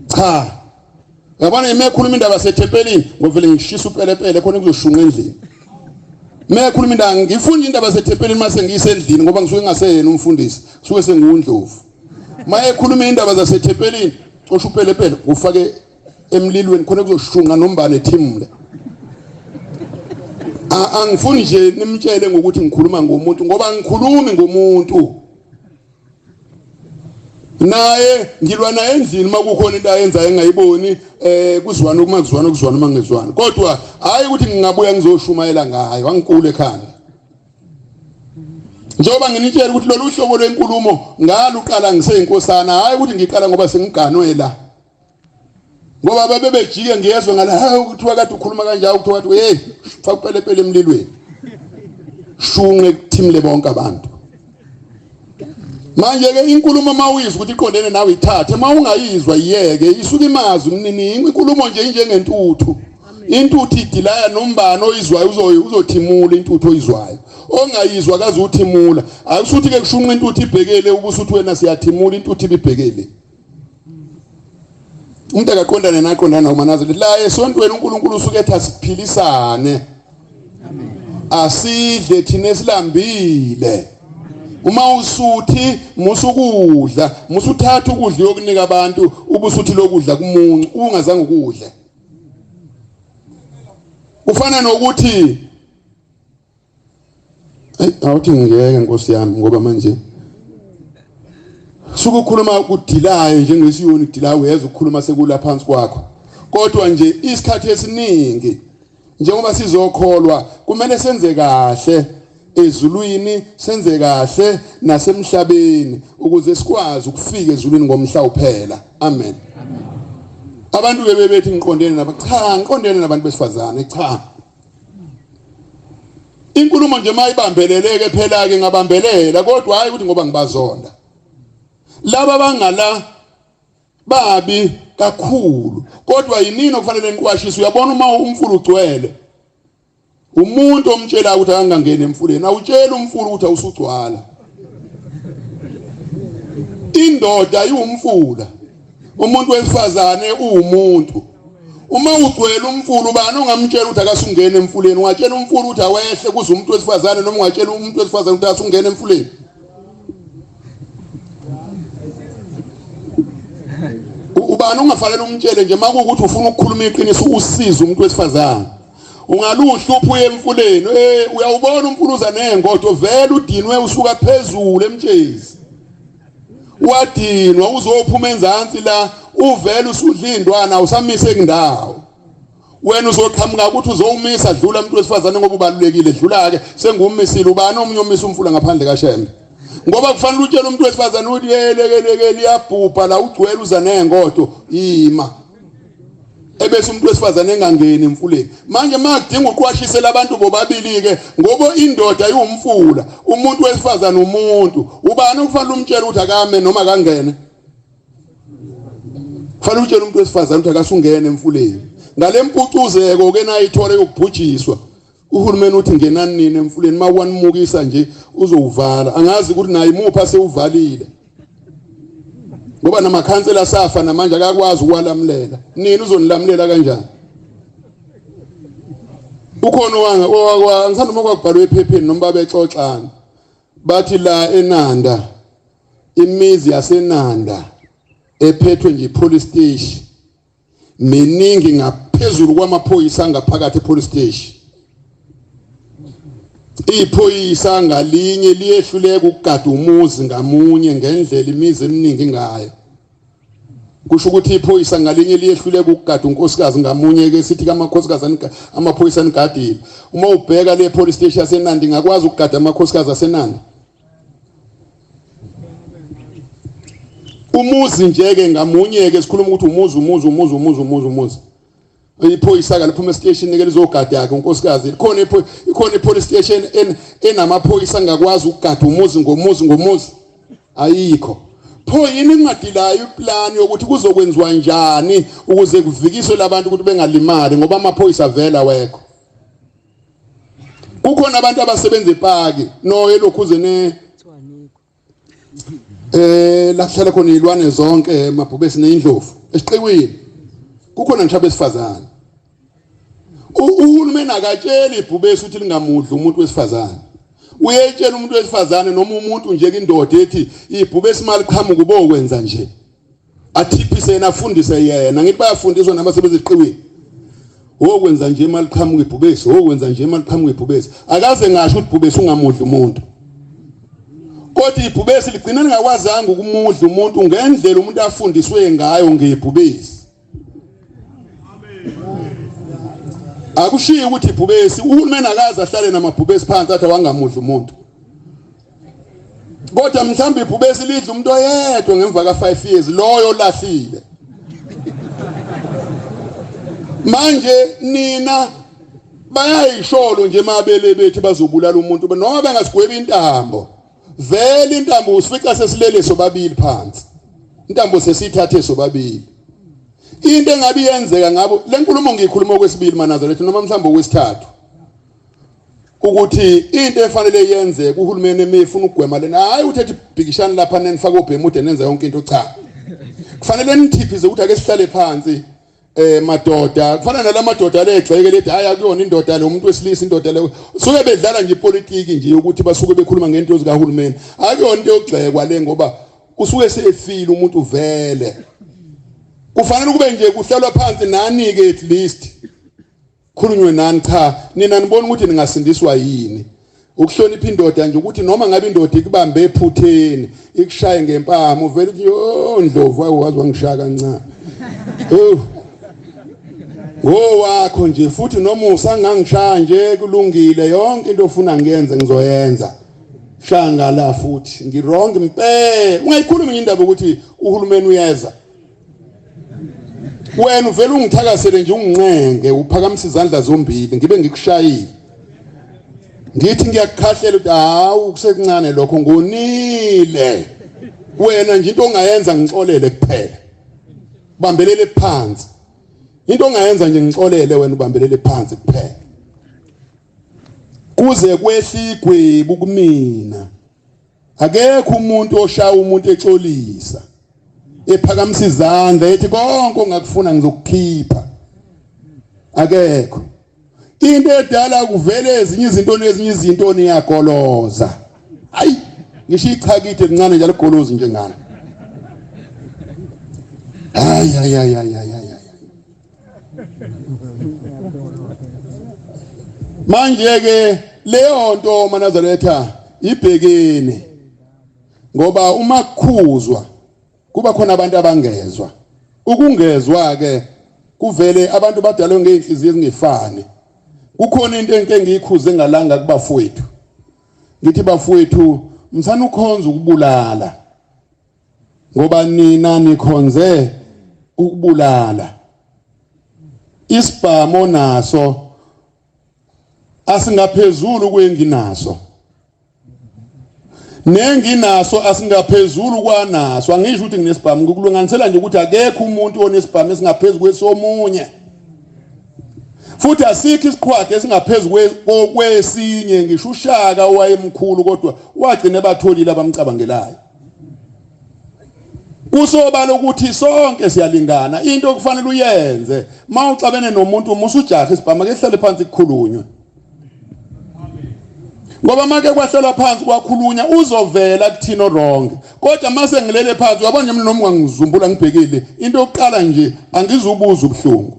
Speaker 1: Cha, yabona ime khuluma indaba sethempelini ngovele ngishisa upelepele khona kuzoshunqa endlini. Me khuluma indaba, ngifuna indaba sethempelini mase ngiyisendlini ngoba ngisuke ngaseyena umfundisi, suke senguNdlovu. Maye khuluma indaba zasethempelini, cosha upelepele ufake emlilweni khona kuzoshunqa nombane ethimule. Angifuni nje nimtshele ngokuthi ngikhuluma ngomuntu ngoba ngikhulumi ngomuntu. Naye ngilwa naye endlini uma kukhona into ayenzayo engayiboni, kuzwana uma kuzwana, kuzwana uma ngezwana, kodwa hayi ukuthi ngingabuya ngizoshumayela ngayo, angikule ekhanda. Njengoba nginitshela ukuthi lolu hlobo lwenkulumo ngaluqala ngiseyinkosana, hayi ukuthi ngiqala ngoba sengiganwe la, ngoba babebejike ngiyezwa ngala, hayi kuthiwa kade ukhuluma kanjalo, kuthiwa kade hey faka upelepele emlilweni, shunqe kuthimle bonke abantu. Manje ke inkulumo mawuyizwa ukuthi iqondene nawe ithathe, mawungayizwa iyeke, isuke imazi umnini. Inkulumo nje injengentuthu, intuthu idilaya nombani oyizwayo uzothimula intuthu oyizwayo, ongayizwa kaze uthimula. Akusuthi ke kushunqa intuthu ibhekele ubusuthi wena siyathimula, intuthu ibibhekele. Umuntu akaqondane naqondana umanazi la esontweni, uNkulunkulu usuke ethi asiphilisane, asidle thina esilambile. Uma usuthi musukudla, musuthatha ukudla uyokunika abantu, ubusuthi lokudla kumuncu ungazange ukudle. Kufana nokuthi Ey, awuthi ngiyeke Nkosi yami, ngoba manje sukukhuluma kudilayo njengesiyoni kudilayo, uyeza ukukhuluma sekula phansi kwakho. Kodwa nje isikhathi esiningi njengoba sizokholwa kumele senze kahle ezulwini, senze kahle nasemhlabeni ukuze sikwazi ukufika ezulwini ngomhla uphela. Amen. Abantu bebebethi ngiqondene nabo, cha, ngiqondene nabantu besifazane, cha. Inkulumo nje mayibambeleleke phela ke ngabambelela, kodwa hayi ukuthi ngoba ngibazonda. Laba bangala babi kakhulu, kodwa yinini okufanele niqwashise? Uyabona uma umfula ugcwele, umuntu omtshela ukuthi akangangeni emfuleni, awutshela umfula ukuthi awusugcwala. Indoda iwumfula, umuntu wesifazane uwumuntu. Uma ugcwele umfula, ubani ongamtshela ukuthi akasungene emfuleni? Ungatshela umfula ukuthi awehle kuze umuntu wesifazane, noma ungatshela umuntu wesifazane ukuthi akasungene emfuleni? Ubani ungafanele umtshele nje makuwukuthi ufuna ukukhuluma iqiniso usize umuntu wesifazane? Ungaluhlupha uye emfuleni, uyawubona umfula uza nengodo, vele udinwe usuka phezulu emtshezi, wadinwa uzophuma enzansi la, uvele usudla indwana, usamise kundawo. Wena uzoqhamuka ukuthi uzowumisa, dlula umuntu wesifazane ngoba ubalulekile, dlula ke sengumisile. Ubani omunye omisa umfula ngaphandle kaShembe? Ngoba kufanele utshele umuntu wesifazane ukuthi yelekeleke liyabhubha la, ugcwele uza nengodo, ima. Ebese umuntu wesifazane engangeni emfuleni. Manje makudinga uqwashisela abantu bobabili ke, ngoba indoda iwumfula, umuntu wesifazane umuntu. Ubani okufanele umtshele ukuthi akame noma akangene? Kufanele utshele umuntu wesifazane ukuthi akasungene emfuleni. Ngale mpucuzeko ke nayithola yokubhujiswa, uhulumeni uthi ngenani nini emfuleni, makwanimukisa nje uzowuvala. Angazi ukuthi naye imuphi asewuvalile, ngoba namakhansela safa namanje akakwazi ukwalamulela. Nini uzonilamulela kanjani? Ukhona owanga angisanda noma kwakubhalwe ephepheni noma babexoxana, bathi la eNanda, imizi yaseNanda ephethwe nje police station miningi ngaphezulu kwamaphoyisa ngaphakathi epolice station. Iphoyisa ngalinye liyehluleka ukugada umuzi ngamunye ngendlela imizi eminingi ngayo. Kusho ukuthi iphoyisa ngalinye liyehluleka ukugada unkosikazi ngamunye, ke sithi kamakhosikazi amaphoyisa anigadile. Uma ubheka le police station yaseNandi ingakwazi ukugada amakhosikazi aseNandi? Umuzi nje ke ngamunye ke sikhuluma ukuthi umuzi, umuzi, umuzi, umuzi, umuzi, umuzi. Iphoyisa ke liphuma estation ke lizogada ke unkosikazi. Ikhona ikhona ipolice station enamaphoyisa angakwazi ukugada umuzi ngomuzi ngomuzi. Ayikho. Pho yini ingadilayo iplan yokuthi kuzokwenziwa njani ukuze kuvikiswe labantu ukuthi bengalimali ngoba amaphoyisa vela wekho. Kukhona abantu abasebenza epaki no elokhuze ne la kuhlala khona izilwane zonke amabhubesi nezindlovu esiqiwini kukhona ngisho abesifazane. Uhulumeni akatsheli ibhubesi ukuthi lingamudli umuntu wesifazane. Uyetshela umuntu wesifazane noma umuntu nje indoda ethi ibhubesi maliqhamuka ubokwenza nje. Athiphise yena afundise yena ngithi bayafundiswa nabasebenza eziqiwini. Wokwenza nje imali qhamuka ibhubesi, wokwenza nje imali qhamuka ibhubesi. Akaze ngasho ukuthi ibhubesi ungamudli umuntu. Kodwa ibhubesi ligcina lingakwazanga ukumudla umuntu ngendlela umuntu afundiswe ngayo ngebhubesi. Akushiyi ukuthi ibhubesi uhulumeni akaze ahlale namabhubesi phansi athi awangamudli umuntu. Kodwa mhlawumbe ibhubesi lidla umuntu oyedwa ngemva ka-5 years loyo olahlile. Manje nina bayayisholo nje mabele bethi bazobulala umuntu noma bengasigwebi intambo. Vele intambo usifica sesilele sobabili phansi. Intambo sesithathe sobabili. Into engabe iyenzeka ngabo le nkulumo ngiyikhuluma okwesibili maNazaretha noma mhlawumbe okwesithathu. Ukuthi into efanele yenzeke uhulumeni emefuna ukugwema lena hayi ukuthi ethi bhikishani lapha nenifake obhemude nenza yonke into cha. Kufanele nithiphize ukuthi ake sihlale phansi madoda kufana nalamadoda legxeke lethi hayi akuyona indoda lo umuntu wesilisa indoda le suke bedlala nje ipolitiki nje ukuthi basuke bekhuluma ngento zikahulumeni akuyona into yokugxekwa le ngoba usuke sefile umuntu vele kufanele kube nje kuhlalwa phansi nani ke at least khulunywe nani cha nina nibona ukuthi ningasindiswa yini ukuhlonipha indoda nje ukuthi noma ngabe indoda ikubambe ephutheni ikushaye ngempama uvele uthi yo ndlovu wazi wangishaya kancane oh ngowakho nje futhi noma usangangishaya nje kulungile yonke into ofuna ngiyenze ngizoyenza shanga la futhi ngi-wrong impela ungayikhulumi indaba ukuthi uhulumeni uyeza wena uvele ungithakasele nje unginqenge uphakamisa izandla zombili ngibe ngikushayile ngithi ngiyakukhahlela ukuthi hawu kusekuncane lokho ngonile wena nje into ongayenza ngixolele kuphela bambelele phansi into ongayenza nje ngixolele wena ubambelele phansi kuphela kuze kwehla igwebu kumina akekho umuntu oshaya umuntu exolisa ephakamisa izandla ethi konke ongakufuna ngizokukhipha akekho into edala kuvele ezinye izinto nezinye izinto niyagoloza hayi ngisho ichakithe lincane njalo golozi njengalo hayi hayi hayi hayi hayi manje ke leyo nto manazaretha ibhekene ngoba uma kukhuzwa kuba khona abantu abangezwa ukungezwa ke kuvele abantu badalwe ngeenhliziyo ezingefani kukhona into enke ngiyikhuze ngalanga kubafowethu ngithi bafowethu msana ukhonza ukubulala ngoba nina nikhonze ukubulala isibhamu naso asingaphezulu kwenginaso nenginaso asingaphezulu kwanaso angisho ukuthi nginesibhamu ngikulunganisela nje ukuthi akekho umuntu onesibhamu esingaphezulu kwesomunye futhi asikho isiqhwaga esingaphezulu kwesinye ngisho ushaka owayemkhulu kodwa wagcina ebatholile abamcabangelayo kusobala ukuthi sonke siyalingana into okufanele uyenze mawuxabene nomuntu umusujaha isibhamu ake sihlale phansi kukhulunywe ngoba make kwahlalwa phansi kwakhulunywa uzovela kuthina wrong kodwa mase ngilele phansi uyabona nje mina noma ungangizumbula ngibhekile into yokuqala nje angizubuza ubuhlungu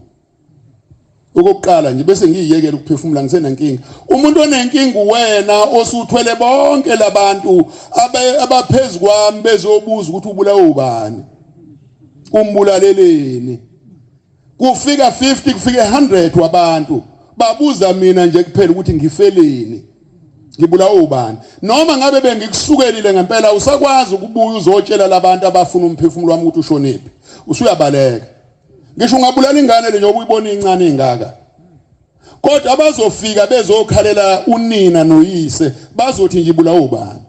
Speaker 1: okokuqala nje bese ngiyiyekela ukuphefumula ngisenenkinga umuntu onenkinga wena osuthwele bonke labantu abaphezulu kwami bezobuza ukuthi ubulawa ubani umbulaleleni kufika 50 kufike 100 wabantu babuza mina nje kuphela ukuthi ngifeleni ngibulawa ubani noma ngabe bengikusukelile ngempela usakwazi ukubuya uzotshela labantu abafuna umphefumulo wami ukuthi ushonephi usuyabaleka. Ngisho ungabulala ingane le njengoba uyibona incane ingaka, kodwa abazofika bezokhalela unina noyise bazothi ngibulawa ubani.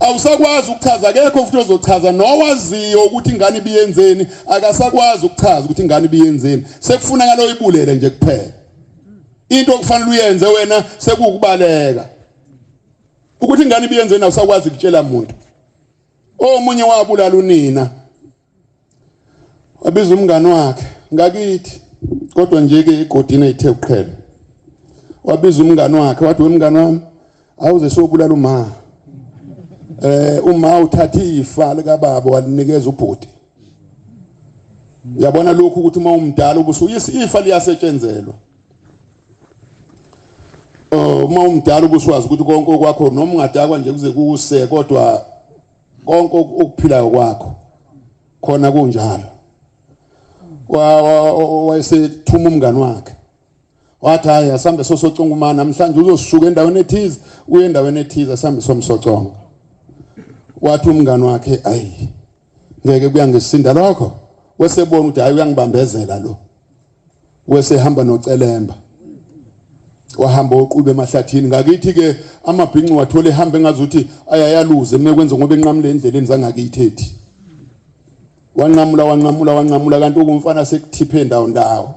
Speaker 1: Awusakwazi ukuchaza, akekho futhi ozochaza nowaziyo ukuthi ingane ibiyenzeni, akasakwazi ukuchaza ukuthi ingane ibiyenzeni. Sekufunakala oyibulele nje kuphela. Into okufanele uyenze wena sekuwukubaleka. Ukuthi ingane ibiyenzeni awusakwazi ukutshela muntu. Omunye wabulala unina, wabiza umngani wakhe ngakithi, kodwa nje ke egodini ethe uqhela. Wabiza umngani wakhe wathi, wemngani wami, awuze sobulala uma uma uthatha ifa likababa walinikeza ubhuti. Uyabona lokhu ukuthi uma umdala ubusuyisa ifa liyasetshenzelwa. Oh, uma umdala ubuswazi ukuthi konke okwakho noma ungadakwa nje kuze kuse, kodwa konke okuphilayo kwakho khona kunjalo. Wayesethuma umngani wakhe wathi, hayi, asambe sosoconga uma namhlanje uzosuka endaweni ethize uye endaweni ethize, asambe somsoconga. Wathi umngani wakhe, ayi, ngeke kuyangisinda lokho. Wesebona ukuthi hayi, uyangibambezela lo. Wesehamba nocelemba, wahamba oqube emahlathini ngakithi ke amabhinci wathola ehamba engazuthi ayayaluze mina kwenza ngoba enqamule endleleni zangakithi ethi wanqamula wanqamula wanqamula, kanti okumfana sekuthiphe ndawo ndawo.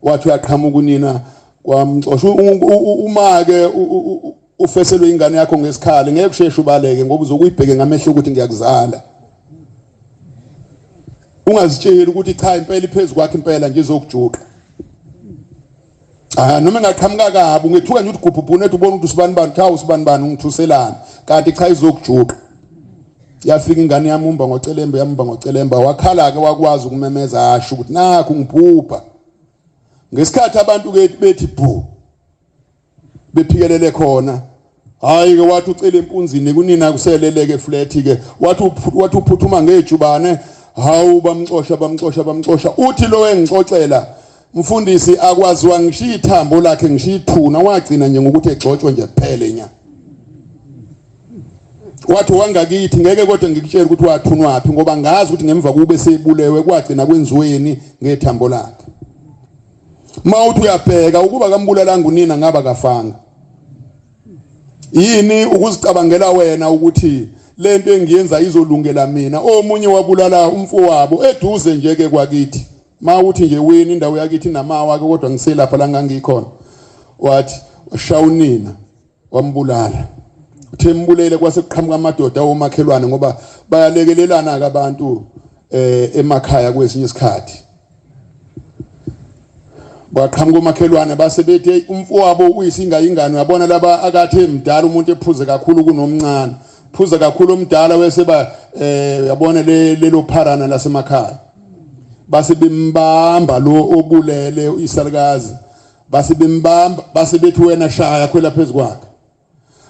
Speaker 1: Wathi uyaqhamuka unina kwamxosha. Uma ke ufeselwe ingane yakho ngesikhali, ngeke usheshe ubaleke ngoba uzokuyibheke ngamehlo ukuthi ngiyakuzala. Ungazitsheli ukuthi cha, impela iphezulu kwakhe, impela nje izokujuqa. Cha, noma engaqhamuka kabi ungethuka nje ukuthi gubhubhu nethi ubona ukuthi usibani bani, cha, usibani bani ungithuselana, kanti cha, izokujuqa. Yafika ingane yamumba ngocelemba, yamumba ngocelemba, wakhala ke, wakwazi ukumemeza asho ukuthi nakhu ngibhubha. Ngesikhathi abantu ke bethi bhu bephikelele khona, hayi ke, wathi ucela empunzini kunina kuseleleke flat ke, wathi uphuthuma ngejubane, hawu, bamxosha bamxosha bamxosha. Uthi lo engixoxela, mfundisi, akwaziwa ngisho ithambo lakhe, ngisho ithuna, wagcina nje ngokuthi egxotshwe nje kuphele nya. Wathi wangakithi ngeke kodwa ngikutshele ukuthi wathunwaphi ngoba ngazi ukuthi ngemva kube sebulewe kwagcina kwenziweni ngethambo lakhe. Mawuthi uyabheka ukuba kambulalanga unina ngaba kafanga. Yini ukuzicabangela wena ukuthi lento engiyenza izolungela mina? Omunye wabulala umfowabo eduze nje ke kwakithi. Mawuthi nje wini indawo yakithi namawa ke, kodwa ngiselapha la ngangikhona. Wathi washaya unina wambulala. Uthe mbulele kwase kuqhamuka amadoda omakhelwane, ngoba bayalekelelana ke abantu emakhaya kwesinye isikhathi. Kwaqhamuka umakhelwane base bethi umfowabo uyisinga ingane, uyabona laba akathe mdala umuntu ephuze kakhulu kunomncane, phuza kakhulu omdala, weseba uyabona lelo pharana lasemakhaya. Base bembamba lo obulele isalukazi, base bembamba, base bethi wena shaya, khwela phezu kwakhe.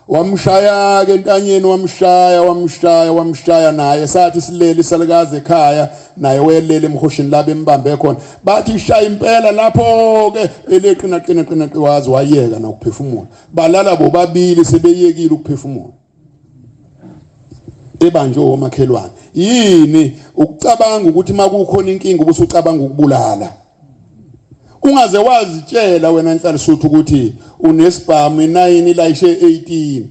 Speaker 1: Wamshaya ke entanyeni, wamshaya wamshaya wamshaya, naye sathi silele isalukazi ekhaya, naye wayelele emhoshini la bembambe khona. Bathi shaya impela lapho ke eleqina qina qina wazi wayeka nokuphefumula. Balala bobabili sebeyekile ukuphefumula, ebanjwe omakhelwane. Yini ukucabanga ukuthi makukhona inkinga ubusucabanga ukubulala? Ungaze wazitshela wena Nhlalisuthi ukuthi unesibhamu i9 ilayishe 18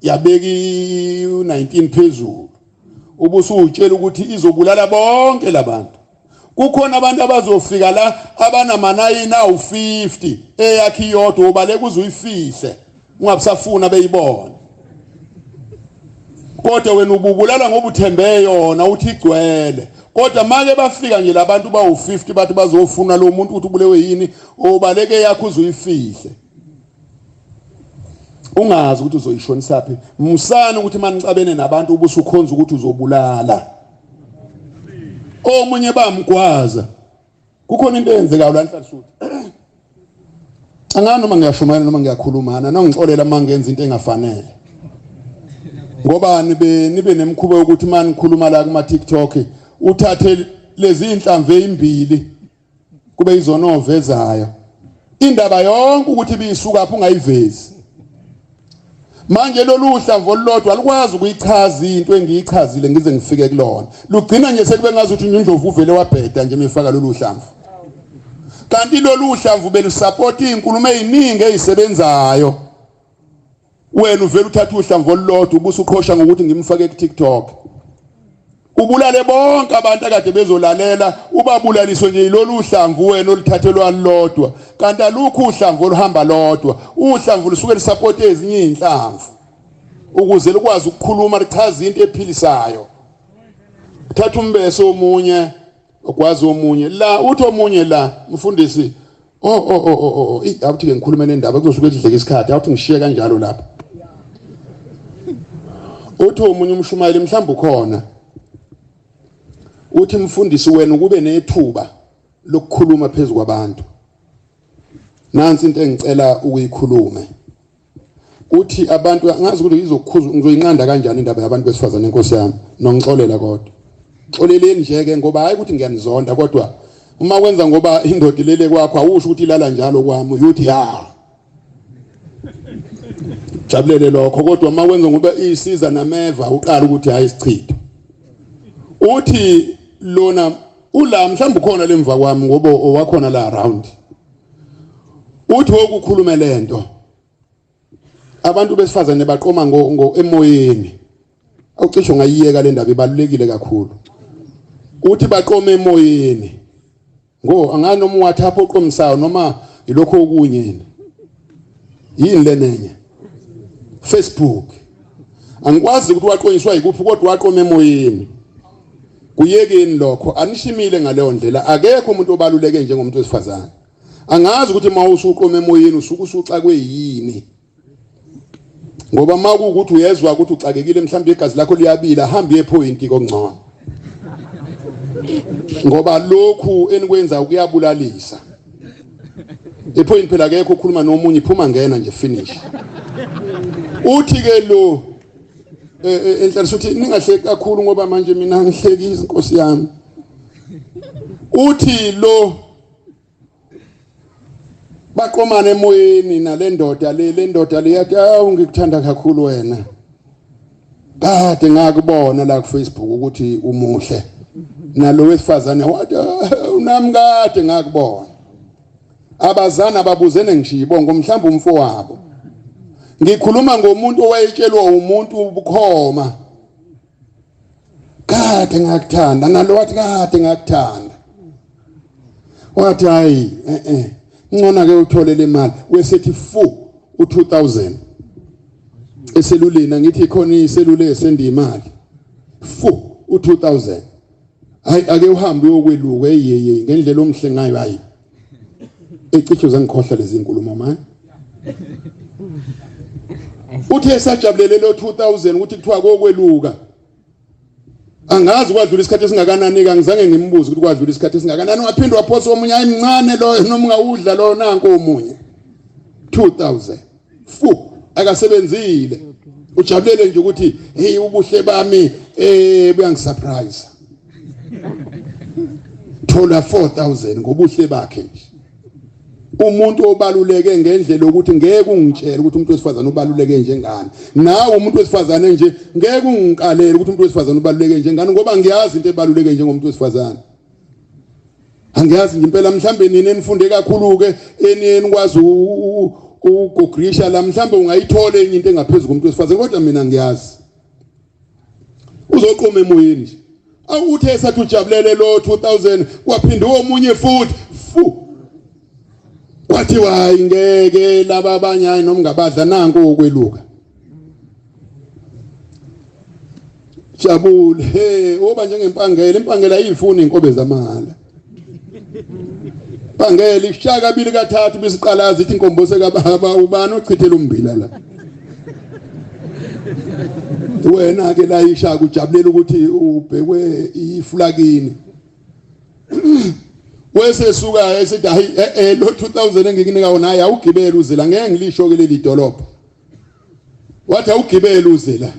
Speaker 1: yabeka i19 phezulu, ubusutshela ukuthi izobulala bonke labantu. Kukhona abantu abazofika la abanamanayini awu-50, eyakhe iyodwa ubaleka uze uyifihle, ungabusafuna beyibona. Kodwa wena ububulala ngoba uthembe yona uthi igcwele. Kodwa make bafika nje labantu bawu-50 bathi bazofuna lo muntu ukuthi ubulewe yini, ubaleke yakho uze uyifihle, ungazi ukuthi uzoyishonisaphi. Musani ukuthi manicabene nabantu ubusukhonza ukuthi uzobulala omunye. Bamgwaza. Kukhona into eyenzekayo la Nhlalisuthi. Angani noma ngiyashumayela noma ngiyakhulumana, nongixolela uma ngenza into engafanele, ngoba nibe nemkhuba yokuthi uma nikhuluma la kuma TikTok uthathe lezi inhlamvu ezimbili kube izona ovezayo, indaba yonke ukuthi ibisuka phi ungayivezi. Manje lolu hlamvu olulodwa alukwazi ukuyichaza into engiyichazile ngize ngifike kulona. Lugcina nje sekube ngazi ukuthi uNdlovu uvele wabheda nje mefaka lolu hlamvu. Kanti lolu hlamvu belusapota izinkulumo eziningi ezisebenzayo. Wena uvele uthatha uhlamvu olulodwa ubusuqhosha ngokuthi ngimfake ku TikTok. Ubulale bonke abantu akade bezolalela, ubabulaliswe nje yilolu hlamvu wena oluthathelwa lodwa. Kanti alukho uhlamvu oluhamba lodwa, uhlamvu lusuke lusapote ezinye izinhlamvu ukuze lukwazi ukukhuluma lichaze into ephilisayo. Thatha umbese omunye ogwazi omunye la, uthi omunye la mfundisi, oh oh oh oh, oh. Awuthi ke ngikhulume nendaba kuzosuke kudleke isikhathi, awuthi ngishiye kanjalo lapha. Uthi omunye umshumayeli mhlawumbe ukhona, uthi mfundisi wena ukube nethuba lokukhuluma phezu kwabantu, nansi into engicela ukuyikhulume. Uthi abantu angazi ukuthi izokukhuza, ngizoyinqanda kanjani indaba yabantu besifazane, inkosi yami nongixolela, kodwa xoleleni nje ke ngoba hayi ukuthi ngiyanizonda, kodwa uma kwenza ngoba indoda ilele kwakho awusho ukuthi ilala njalo kwami, uyothi ya jabulele lokho, kodwa uma kwenza ngoba isiza nameva uqala ukuthi hayi isichitho. Uthi lona ula mhlawumbe ukhona lemva kwami ngoba owakhona la round, uthi wokukhuluma lento abantu besifazane baqoma ngo emoyeni. Awucisho ngayiyeka le ndaba, ibalulekile kakhulu. Uthi baqoma emoyeni ngo angani noma uWhatsApp oqomisayo noma ilokho okunye yini lenenye Facebook, angikwazi ukuthi waqonyiswa yikuphi, kodwa waqoma emoyeni. Kuyekeni lokho, anishimile ngaleyo ndlela. Akekho umuntu obaluleke njengomuntu wesifazane. Angazi ukuthi uma usuqoma emoyeni usuke usuxakwe yini, ngoba uma kuwukuthi uyezwa ukuthi uxakekile, mhlawumbe igazi lakho liyabila, hamba uye phoyinti kokungcono, ngoba lokhu enikwenza kuyabulalisa. Iphoyinti phela akekho ukhuluma nomunye, iphuma ngena nje finish. Uthi ke lo enhlanhla uthi ningahleki kakhulu ngoba manje mina ngihlekisa inkosi yami. Uthi lo baqomana emoyeni nalendoda le, le ndoda le yathi awu ngikuthanda kakhulu wena, kade ngakubona la ku Facebook ukuthi umuhle. Nalo wesifazane wathi unami kade ngakubona. Abazana ababuzene ngisho ibongo, mhlawumbe umfowabo. Ngikhuluma ngomuntu owayetshelwa umuntu ubukhoma, kade ngakuthanda, nalo wathi kade ngakuthanda. Wathi hayi eh ngcono ke uthole le mali, wesethi fu u2000 eseluleni, angithi khona iselule esenda imali, fu u2000. Hayi ake uhambe uyokweluka eyeye ngendlela omhle ngayo. Hayi ecishe zangikhohlwa lezi inkulumo manje. Uthi esajabulele lo 2000 ukuthi kuthiwa kokweluka, angazi kwadlula isikhathi esingakanani, angizange ngimbuze ukuthi kwadlula isikhathi esingakanani. Waphinde waphosa omunye, hayi mncane lo noma ungawudla lo, nanko omunye 2000 fu. Akasebenzile, ujabulele nje ukuthi hey ubuhle bami buyangisurprise, thola 4000 ngobuhle bakhe nje. Umuntu obaluleke ngendlela yokuthi ngeke ungitshele ukuthi umuntu wesifazane ubaluleke njengani, nawe umuntu wesifazane nje ngeke ungikalele ukuthi umuntu wesifazane ubaluleke njengani, ngoba ngiyazi into ebaluleke njengomuntu wesifazane. Angiyazi nje impela, mhlambe nini enifunde kakhulu ke enikwazi ukugogrisha la, mhlambe ungayithola enye into engaphezulu komuntu wesifazane, kodwa mina ngiyazi. Uzoqoma emoyeni nje, awuthe esathi ujabulele lo 2000, kwaphinda omunye futhi fu, kwathiwa hayi ngeke laba abanye, hayi noma ngabadla, nanku okweluka. Jabule he, oba njengempangela, impangela ayifuni inkobe zamahhala. Pangela ishaya kabili kathathu bisiqalaza ithi inkombose kababa, ubani ochithela umbila la? Wena ke la isha kujabulela ukuthi ubhekwe iflakini. Wese suka esithi hayi lo 2000 engikunika wona hayi awugibele uzela, ngeke ngilisho ke leli dolobha. Wathi awugibele uzela.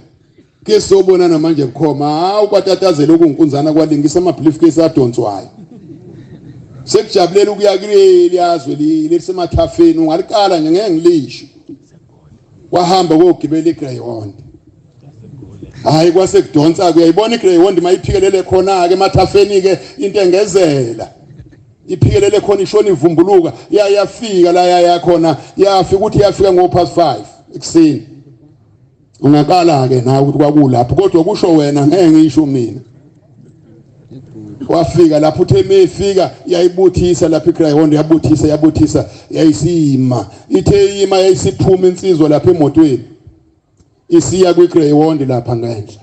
Speaker 1: Ke sobonana manje bukhoma, hawu kwatatazela okungunzana kwalingisa ama briefcase adonswayo. Sekujabulela ukuya kuleli yazwe lisemathafeni, ungalikala nje ngeke ngilisho. Wahamba kogibela iGreyhound. Hayi, kwase kudonsa ke, uyayibona iGreyhound mayiphikelele khona ke emathafeni ke, into engezela iphikelele khona, ishona ivumbuluka, yayafika la yaya khona, yafika ukuthi yafika ngo past 5 ekuseni. Ungaqala ke nawe ukuthi kwakulapho, kodwa kusho wena, ngeke ngisho mina. Wafika lapho, uthe mefika yayibuthisa lapha iGreyhound, yabuthisa yabuthisa, yayisima. Ithe ima, yayisiphuma insizwa lapha emotweni isiya kwiGreyhound lapha ngenhla.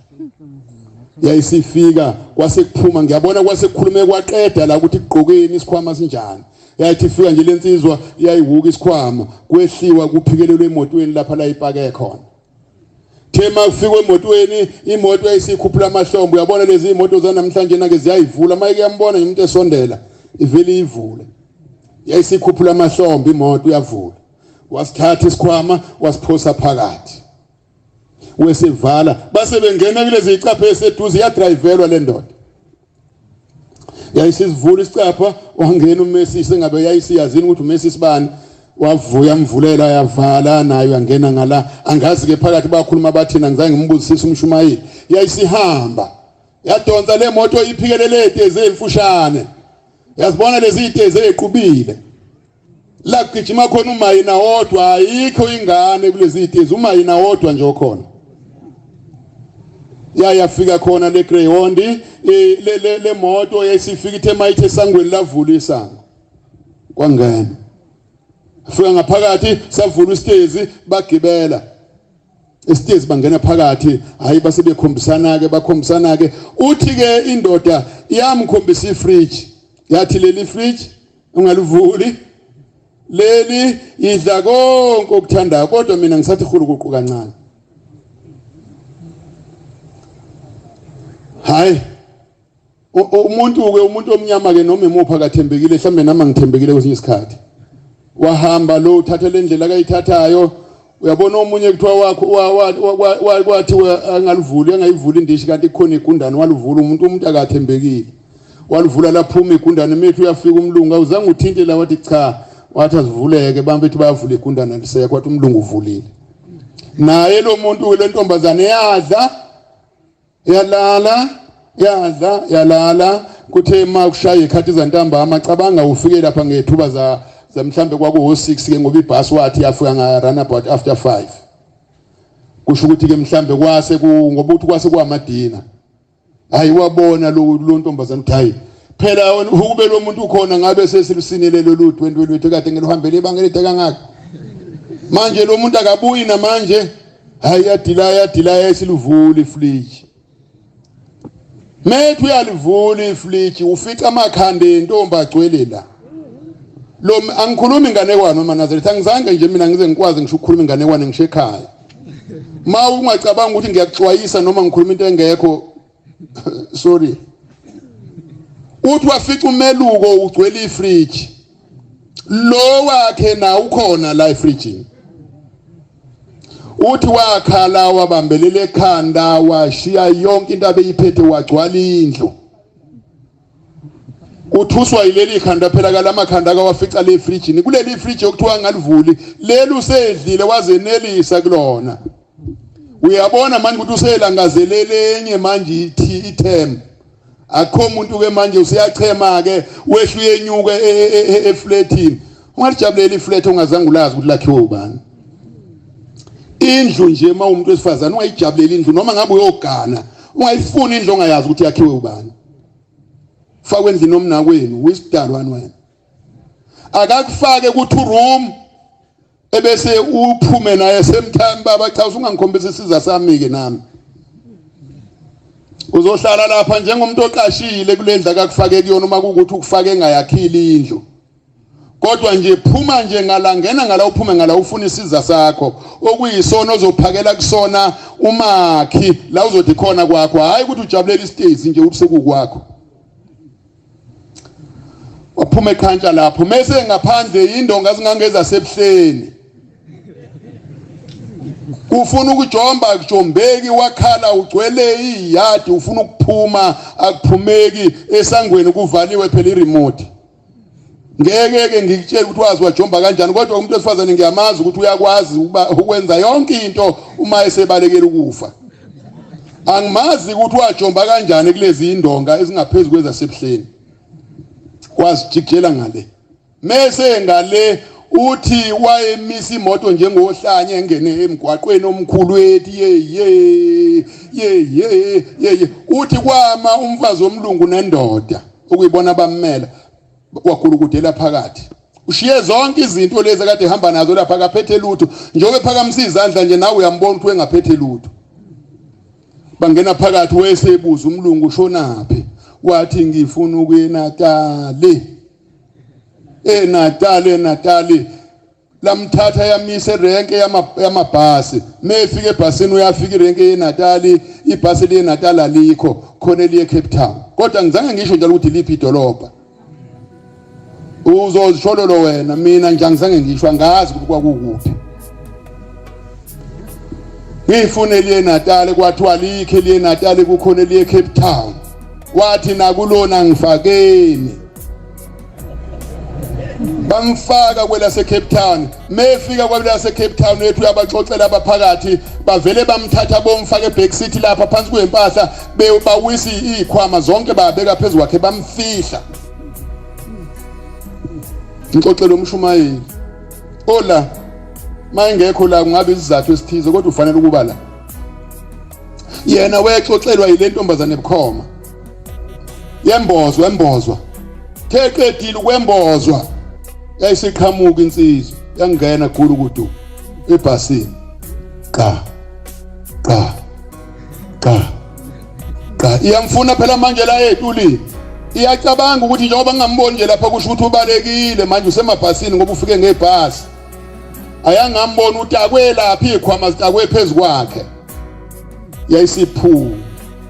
Speaker 1: Yayisifika kwase kuphuma, ngiyabona kwase kukhulume kwaqeda la ukuthi kugqokeni, isikhwama sinjani. Yayithi ifika nje lensizwa, yayiwuka isikhwama, kwehliwa, kuphikelelwe emotweni lapha la ipake khona. Thema kufika emotweni, imoto yayisikhuphula amahlombe. Uyabona lezi imoto zanamhlanje nake ziyayivula, mayike yambona nje umuntu esondela, ivele ivule. Yayisikhuphula amahlombe imoto, uyavula, wasithatha isikhwama, wasiphosa phakathi, wesivala, base bengena kulezi icapha eseduze. Yadrivelwa le ndoda, yayisivula isicapha, wangena uMessi, engabe yayisiyazini ukuthi uMessi sibani. Wavuya, mvulela, yavala nayo, yangena ngala. Angazi ke phakathi bakhuluma bathina, ngizange ngimbuzisise umshumayeli. Yayisihamba, yadonsa le moto, iphikelele etezi emfushane. Yazibona lezi itezi eziqubile la kugijima khona umayina wodwa, ayikho ingane kulezi itezi, umayina wodwa nje okhona. Yayafika khona le Greyhound, le moto yayisifika, ithe mayithe esangweni, lavula isango, kwangena. Fika ngaphakathi, savula isitezi, bagibela esitezi, bangena phakathi. Hayi, base bekhombisana ke, bakhombisana ke. Uthi ke indoda iyamkhombisa ifridge, yathi leli fridge ungalivuli leli, idla konke okuthandayo, kodwa mina ngisathi hulukuqu kancane. Hayi, umuntu ke, umuntu omnyama ke, noma imuphi akathembekile. Mhlambe nami ngithembekile kwesinye isikhathi. Wahamba lo, uthatha le ndlela akayithathayo. Uyabona omunye kuthiwa wakho kwathi angalivuli, angayivuli indishi, kanti kukhona igundane. Walivula umuntu, umuntu akathembekile, walivula, laphuma igundane. Methu uyafika umlungu, awuzange uthinte la? Wathi cha. Wathi azivuleke, bambe ethi bayavula, igundane lisekho. Wathi umlungu uvulile naye lo muntu. Le ntombazane yadla, yalala, yadla, yalala. Kuthe ma kushaya ikhathi zantambama, cabanga ufike lapha ngethuba za mhlambe kwakuwo 6 ke, ngoba ibhasi wathi yafika nga run about after 5. Kusho ukuthi ke mhlambe kwase ku ngoba uthi kwase kwamadina. Hayi, wabona lo ntombazana uthi hayi phela, ukube lo muntu ukhona ngabe sesilusinele lolu dwendwe lwethu kade ngiluhambele ibanga elide kangaka. Manje lo muntu akabuyi namanje. Hayi, yadila, yadila, yasiluvula ifridge. Methu uyalivula ifridge, ufica amakhanda entombi agcwele la. Lo angikhulumi inganekwane maNazaretha, angizange nje mina ngize ngikwazi ngisho ukukhuluma inganekwane ngisho ekhaya. Ma ungacabanga ukuthi ngiyakuxwayisa noma ngikhuluma into engekho, sorry. Uthi wafica umeluko ugcwele ifridge, lo wakhe na ukhona la efridgini. Uthi wakhala, wabambelela ekhanda, washiya yonke into abeyiphethe, wagcwala indlu. Uthuswa yileli khanda phela, kalamakhanda akawafica le fridgini, kuleli fridge okuthiwa ngalivuli leli. Usedlile wazenelisa kulona. Uyabona manje ukuthi uselangazelele enye manje, ithi ithemba akho muntu ke manje, useyachema ke, wehla uyenyuka eflatini. Ungalijabulela iflat ongazange ulazi ukuthi lakhiwe ubani. Indlu nje, uma umuntu wesifazane, ungayijabulela indlu noma ngabe uyogana, ungayifuni indlu ongayazi ukuthi yakhiwe ubani. Fakwe endlini omnakwenu, wisidalwane wena. Akakufake ku-two room ebese uphume naye semthami. Baba, cha, usungangikhombisa isiza sami ke nami. Uzohlala lapha njengomuntu oqashile kule ndlu akakufake kuyona, uma kuwukuthi ukufake engayakhile indlu. Kodwa nje phuma nje ngala, ngena ngala, uphume ngala, ufuna isiza sakho okuyisona ozophakela kusona umakhi la uzothi khona kwakho. Hayi ukuthi ujabulela isitezi nje uthi sekukwakho. Waphuma eqhantsha lapho, mese ngaphandle indonga zingangeza sebuhleni, ufuna ukujomba akujombeki. Wakhala, ugcwele iyadi, ufuna ukuphuma akuphumeki, esangweni kuvaliwe phela, iremote. Ngeke ke ngikutshele ukuthi wazi wajomba kanjani, kodwa umuntu wesifazane ngiyamazi ukuthi uyakwazi ukuba ukwenza yonke into uma esebalekela ukufa. Angimazi ukuthi wajomba kanjani kulezi indonga ezingaphezulu kwezasebuhleni, wazijikijela ngale mese ngale. Uthi wayemisa imoto njengohlanya, engene emgwaqweni omkhulu, ethi ye ye ye ye ye ye. Uthi kwama umfazi omlungu nendoda okuyibona bammela, wagulukudela phakathi, ushiye zonke izinto lezi akade ehamba nazo lapha, akaphethe lutho. Njengoba ephakamisa izandla nje, nawe uyambona ukuthi wengaphethe lutho. Bangena phakathi, wayesebuza umlungu, ushonaphi? Wathi, ngifuna ukuya eNatali, eNatali, eNatali. Lamthatha yamisa erenke yamabhasi. Mefika ebhasini, uyafika irenke yeNatali, ibhasi liye Natal alikho khona, eliye Cape Town. Kodwa ngizange ngisho njalo ukuthi liphi idolobha, uzozishololo wena. Mina nje angizange ngisho, angazi ukuthi kwakukuphi. Ngifune eliye Natal, kwathiwa likhe eliye Natal, kukhona eliye Cape Town. Wathi nakulona ngifakeni. Bamfaka kwelase Cape Town. Mefika kwelase Cape Town, ethu uyabaxoxela abaphakathi, bavele bamthatha bomfaka eback seat lapha phansi kwempahla, bawisa izikhwama zonke, babeka phezulu kwakhe, bamfihla. Ngixoxele umshumayeli ola, mayengekho la kungabe isizathu esithize, kodwa ufanele ukuba la. Yena wexoxelwa yile ntombazane ebukhoma, yembozwa, embozwa, theqedile ukwembozwa, yayisiqhamuka insizwa, yangena gulukudu ebhasini, qa qa qa qa. Iyamfuna phela manje la etulini, iyacabanga ukuthi njengoba ngingamboni nje lapha, kusho ukuthi ubalekile, manje usemabhasini ngoba ufike ngebhasi. Ayangambona utakwe lapha, izikhwama zitakwe phezu kwakhe. Yayisiphuma,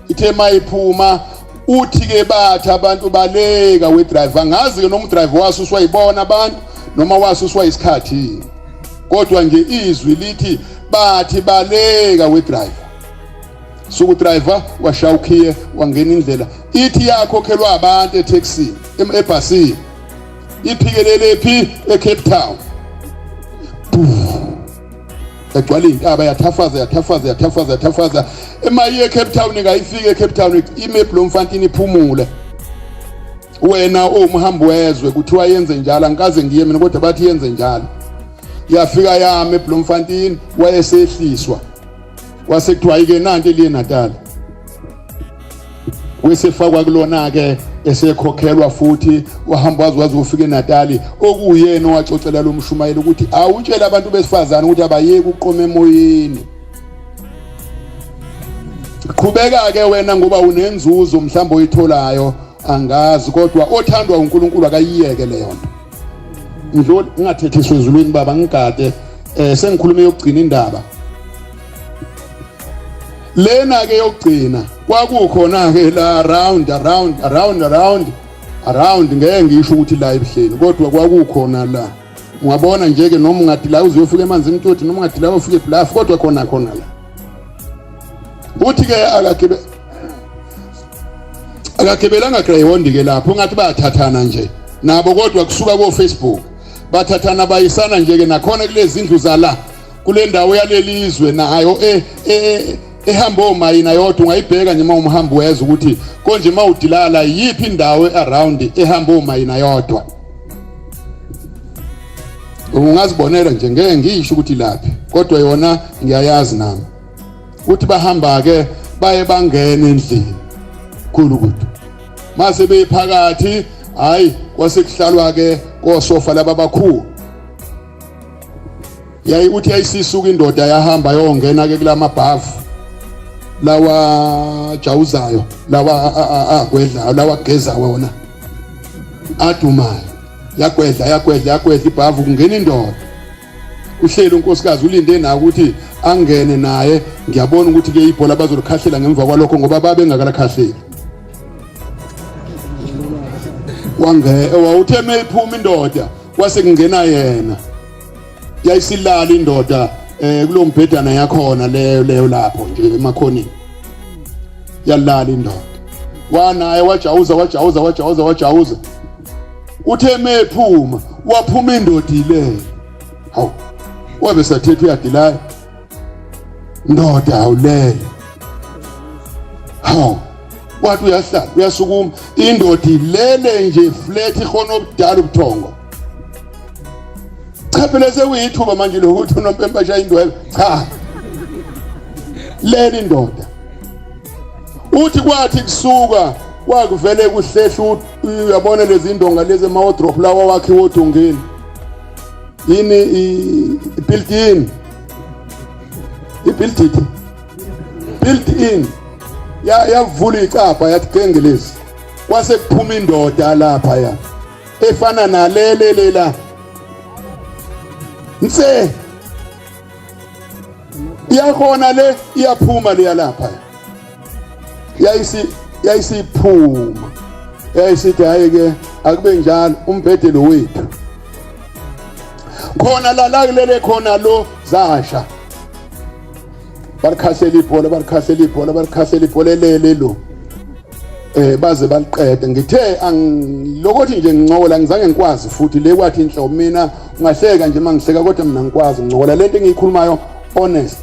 Speaker 1: ithe mayiphuma, uthi ke bathi abantu, baleka we driver. Ngazi ke noma udriver wasuswa yibona abantu noma wasuswa isikhathi, kodwa nje izwi lithi bathi baleka we driver. Suku driver washaya ukhiye, wangena indlela, ithi yakhokhelwa abantu etaxini, ebhasini, iphikelele phi? eCape Town. Yagcwala iy'ntaba, yathafaza, yathafaza, yathafaza, yathafaza. Emayiye eCape Town, ingayifika eCape Town, ime eBloemfontein, iphumule. Wena owumhambi wezwe, kuthiwa yenze njalo, angikaze ngiye mina, kodwa bathi yenze njalo. Yafika yami eBloemfontein, wayesehliswa, kwase kuthiwa ayike nanti eliye Natal, wesefakwa kulona-ke, esekhokhelwa futhi, wahamba waze waze ufika eNatali, okuyena owaxoxela lo mshumayeli ukuthi awutshele abantu besifazane ukuthi abayeki ukuqoma emoyeni. Qhubeka-ke wena ngoba unenzuzo mhlawumbe oyitholayo, angazi, kodwa othandwa uNkulunkulu akayiyeke leyo nto. Ndluli, ngingathethiswa ezulwini baba, ngigade sengikhuluma yokugcina indaba lena ke yokugcina. Kwakukhona ke la round around around around around, ngeke ngisho ukuthi la ebuhleni, kodwa kwakukhona la, ungabona nje ke, noma ungathi la uzofika emanzini mtoti, noma ungathi la ufike eBluff, kodwa khona khona la. Uthi ke akagibe, akagibelanga Greyhound ke lapho, ngathi bayathathana nje nabo, kodwa kusuka ko Facebook bathathana, bayisana nje ke nakhona kulezi ndlu zala kule ndawo yalelizwe nayo ehamba omayina yodwa. Ungayibheka nje uma umhambi wezwe ukuthi konje uma udilala yiphi indawo around ehamba omayina yodwa, ungazibonela nje. Ngeke ngisho ukuthi laphi, kodwa yona ngiyayazi nami. Uthi bahamba ke, baye bangena endlini, khulu kudu. Mase bephakathi, hayi, kwase kuhlalwa ke kosofa laba abakhulu. Yayi uthi yayisisuka indoda, yahamba yongena ke kulamabhavu lawa jawuzayo, lawa agwedlayo, lawa ageza wona adumayo. Yagwedla, yagwedla, yagwedla ibhavu, kungena indoda. Uhleli unkosikazi, ulinde naye ukuthi angene naye. Ngiyabona ukuthi ke ibhola bazolikhahlela ngemva kwalokho, ngoba babengakalakhahleli. Wange wawuthe meyiphuma indoda, kwase kungena yena. Yayisilala indoda kulo mbhedana yakhona leyo leyo lapho nje emakhoneni. Yalala indoda, wanaye wajawuza, wajawuza, wajawuza, wajawuza. Uthe mephuma waphuma indoda ile. Hawu, wabe sathetha uyadilaya. Ndoda awulele. Hawu, wathi uyahlala uyasukuma indoda ilele nje flat ihona obudala ubuthongo. Cha phela sekuyithuba manje lokuthi unompempe ashaye indwebe. Cha, leli indoda. Uthi kwathi kusuka kwakuvele kuhlehla, uyabona lezi ndonga lezi ema-wardrobe lawa wakhiwe odongeni, yini i-built in, i-built it built in, yavula icabha yathi gengelezi, kwase kuphuma indoda lapha ya efana nalele lela nse iyakhona le iyaphuma leya lapha, yayisiphuma yayisithi hayi ke akube njalo umbhede lo wethu khona la la kulele khona lo zasha balikhahlela ibhola, balikhahlela ibhola, balikhahlela ibhola elele lo baze baliqede. Ngithe angilokothi nje ngincokola, ngizange ngikwazi futhi le kwathi inhlobo mina ungahleka nje mangihleka, kodwa mina ngikwazi ngincokola lento engiyikhulumayo honest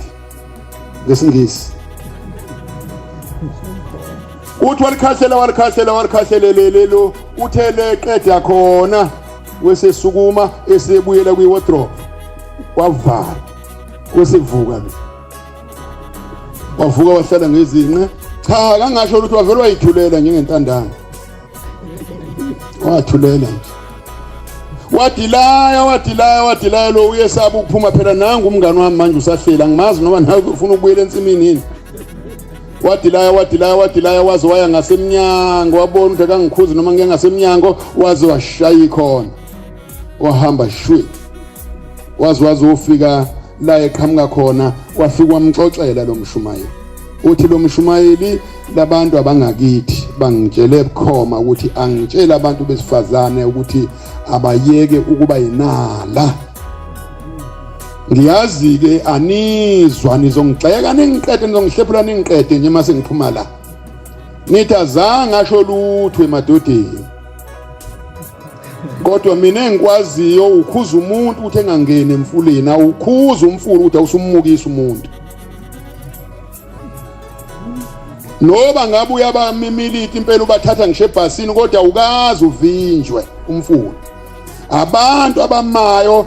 Speaker 1: ngesingisi. Uthi walikhahlela walikhahlela walikhahlelelele lo, uthe leqeda khona wesesukuma esebuyela kwi-wardrobe wavala, wesivuka lo wavuka wahlala ngezinqe. Cha, kangasho ukuthi wavele wayithulela njengentandane, wathulela nje, wadilaya wadilaya wadilaya lo uyesaba ukuphuma phela. Nangu umngani wami manje usahleli, angimazi noma nawe ufuna ukubuyela ensimini yini. Wadilaya wadilaya wadilaya waze waya ngasemnyango, wabona ukuthi akangikhuzi noma ngiye ngasemnyango, waze washaya ikhona wahamba shwi, waze wazofika la eqhamuka khona, wafika wamxoxela lo mshumayeli. Uthi lo mshumayeli, labantu abangakithi bangitshele bukhoma ukuthi angitshele abantu besifazane ukuthi abayeke ukuba yinala. Ngiyazi-ke anizwa, nizongigxeka ningiqede, nizongihlephula ningiqede nje mase ngiphuma la, nithi azange asho lutho emadodeni. Kodwa mina engikwaziyo ukhuza umuntu ukuthi engangeni emfuleni, awukhuza umfula ukuthi awusumukisa umuntu. Noba ngabe uyabamimilita impela ubathatha ngisho ebhasini, kodwa awukaze uvinjwe umfula. Abantu abamayo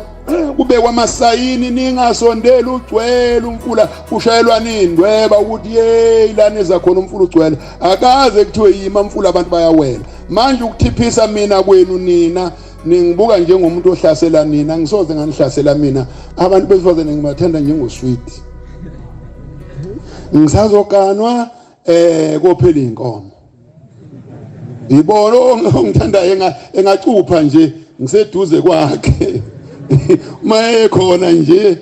Speaker 1: kubekwa amasayini, ningasondeli ugcwele umfula, kushayelwa nindweba ukuthi yeyi lana eza khona umfula ugcwele. Akaze kuthiwe yima mfula, abantu bayawela. Manje ukuthiphisa mina kwenu nina ningibuka njengomuntu ohlasela nina, ngisoze nganihlasela mina. Abantu besifazane ngibathanda njengoswidi. Ngisazoganwa kophela inkomo. Ngibona ongithandayo engacupha nje ngiseduze kwakhe. Uma ekhona nje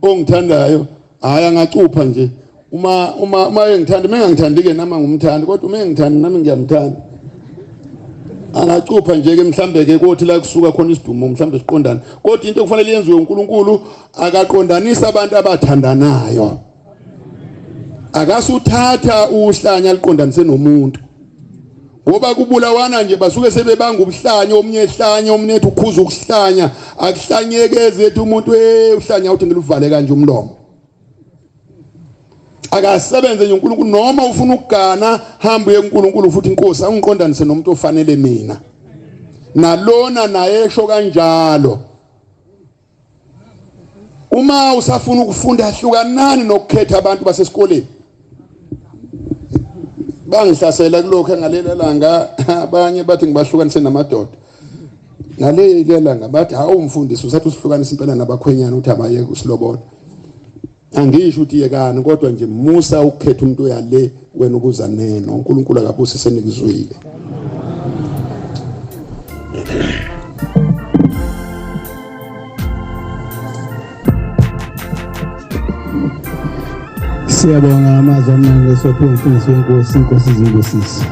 Speaker 1: ongithandayo, hayi angacupha nje. Uma uma uma engithanda, uma engangithandi ke nami angumthandi, kodwa uma engithanda nami ngiyamthanda. Angacupha nje ke mhlambe ke kothi la kusuka khona isidumo mhlambe siqondane. Kodwa into okufanele yenziwe uNkulunkulu, akaqondanisa abantu abathandanayo. Akasuthatha uhlanya liqondanise nomuntu, ngoba kubulawana nje basuke sebebanga ubuhlanya, omunye ehlanya, omunye ethi ukhuza ukuhlanya, akuhlanyeke ezethu umuntu uhlanya uthi ngiluvale kanje umlomo. Akasebenze nje uNkulunkulu. Noma ufuna ukugana, hamba uye kuNkulunkulu futhi, inkosi angiqondanise nomuntu ofanele mina. Nalona naye esho kanjalo. Uma usafuna ukufunda, hlukanani nokukhetha abantu basesikoleni. Bangihlasela kulokho ngalela langa, abanye bathi ngibahlukanise namadoda. Ngaleli langa bathi hawu umfundisi usathi usihlukanisa impela nabakhwenyana ukuthi abayeke usilobola. Angisho ukuthi yekani, kodwa nje musa ukukhetha umuntu oyale wena ukuza neno. uNkulunkulu akabusise nikuzwile.
Speaker 3: Siyabonga amazwi amnandi esophiwe umfundisi wenkosi, inkosi izibusise.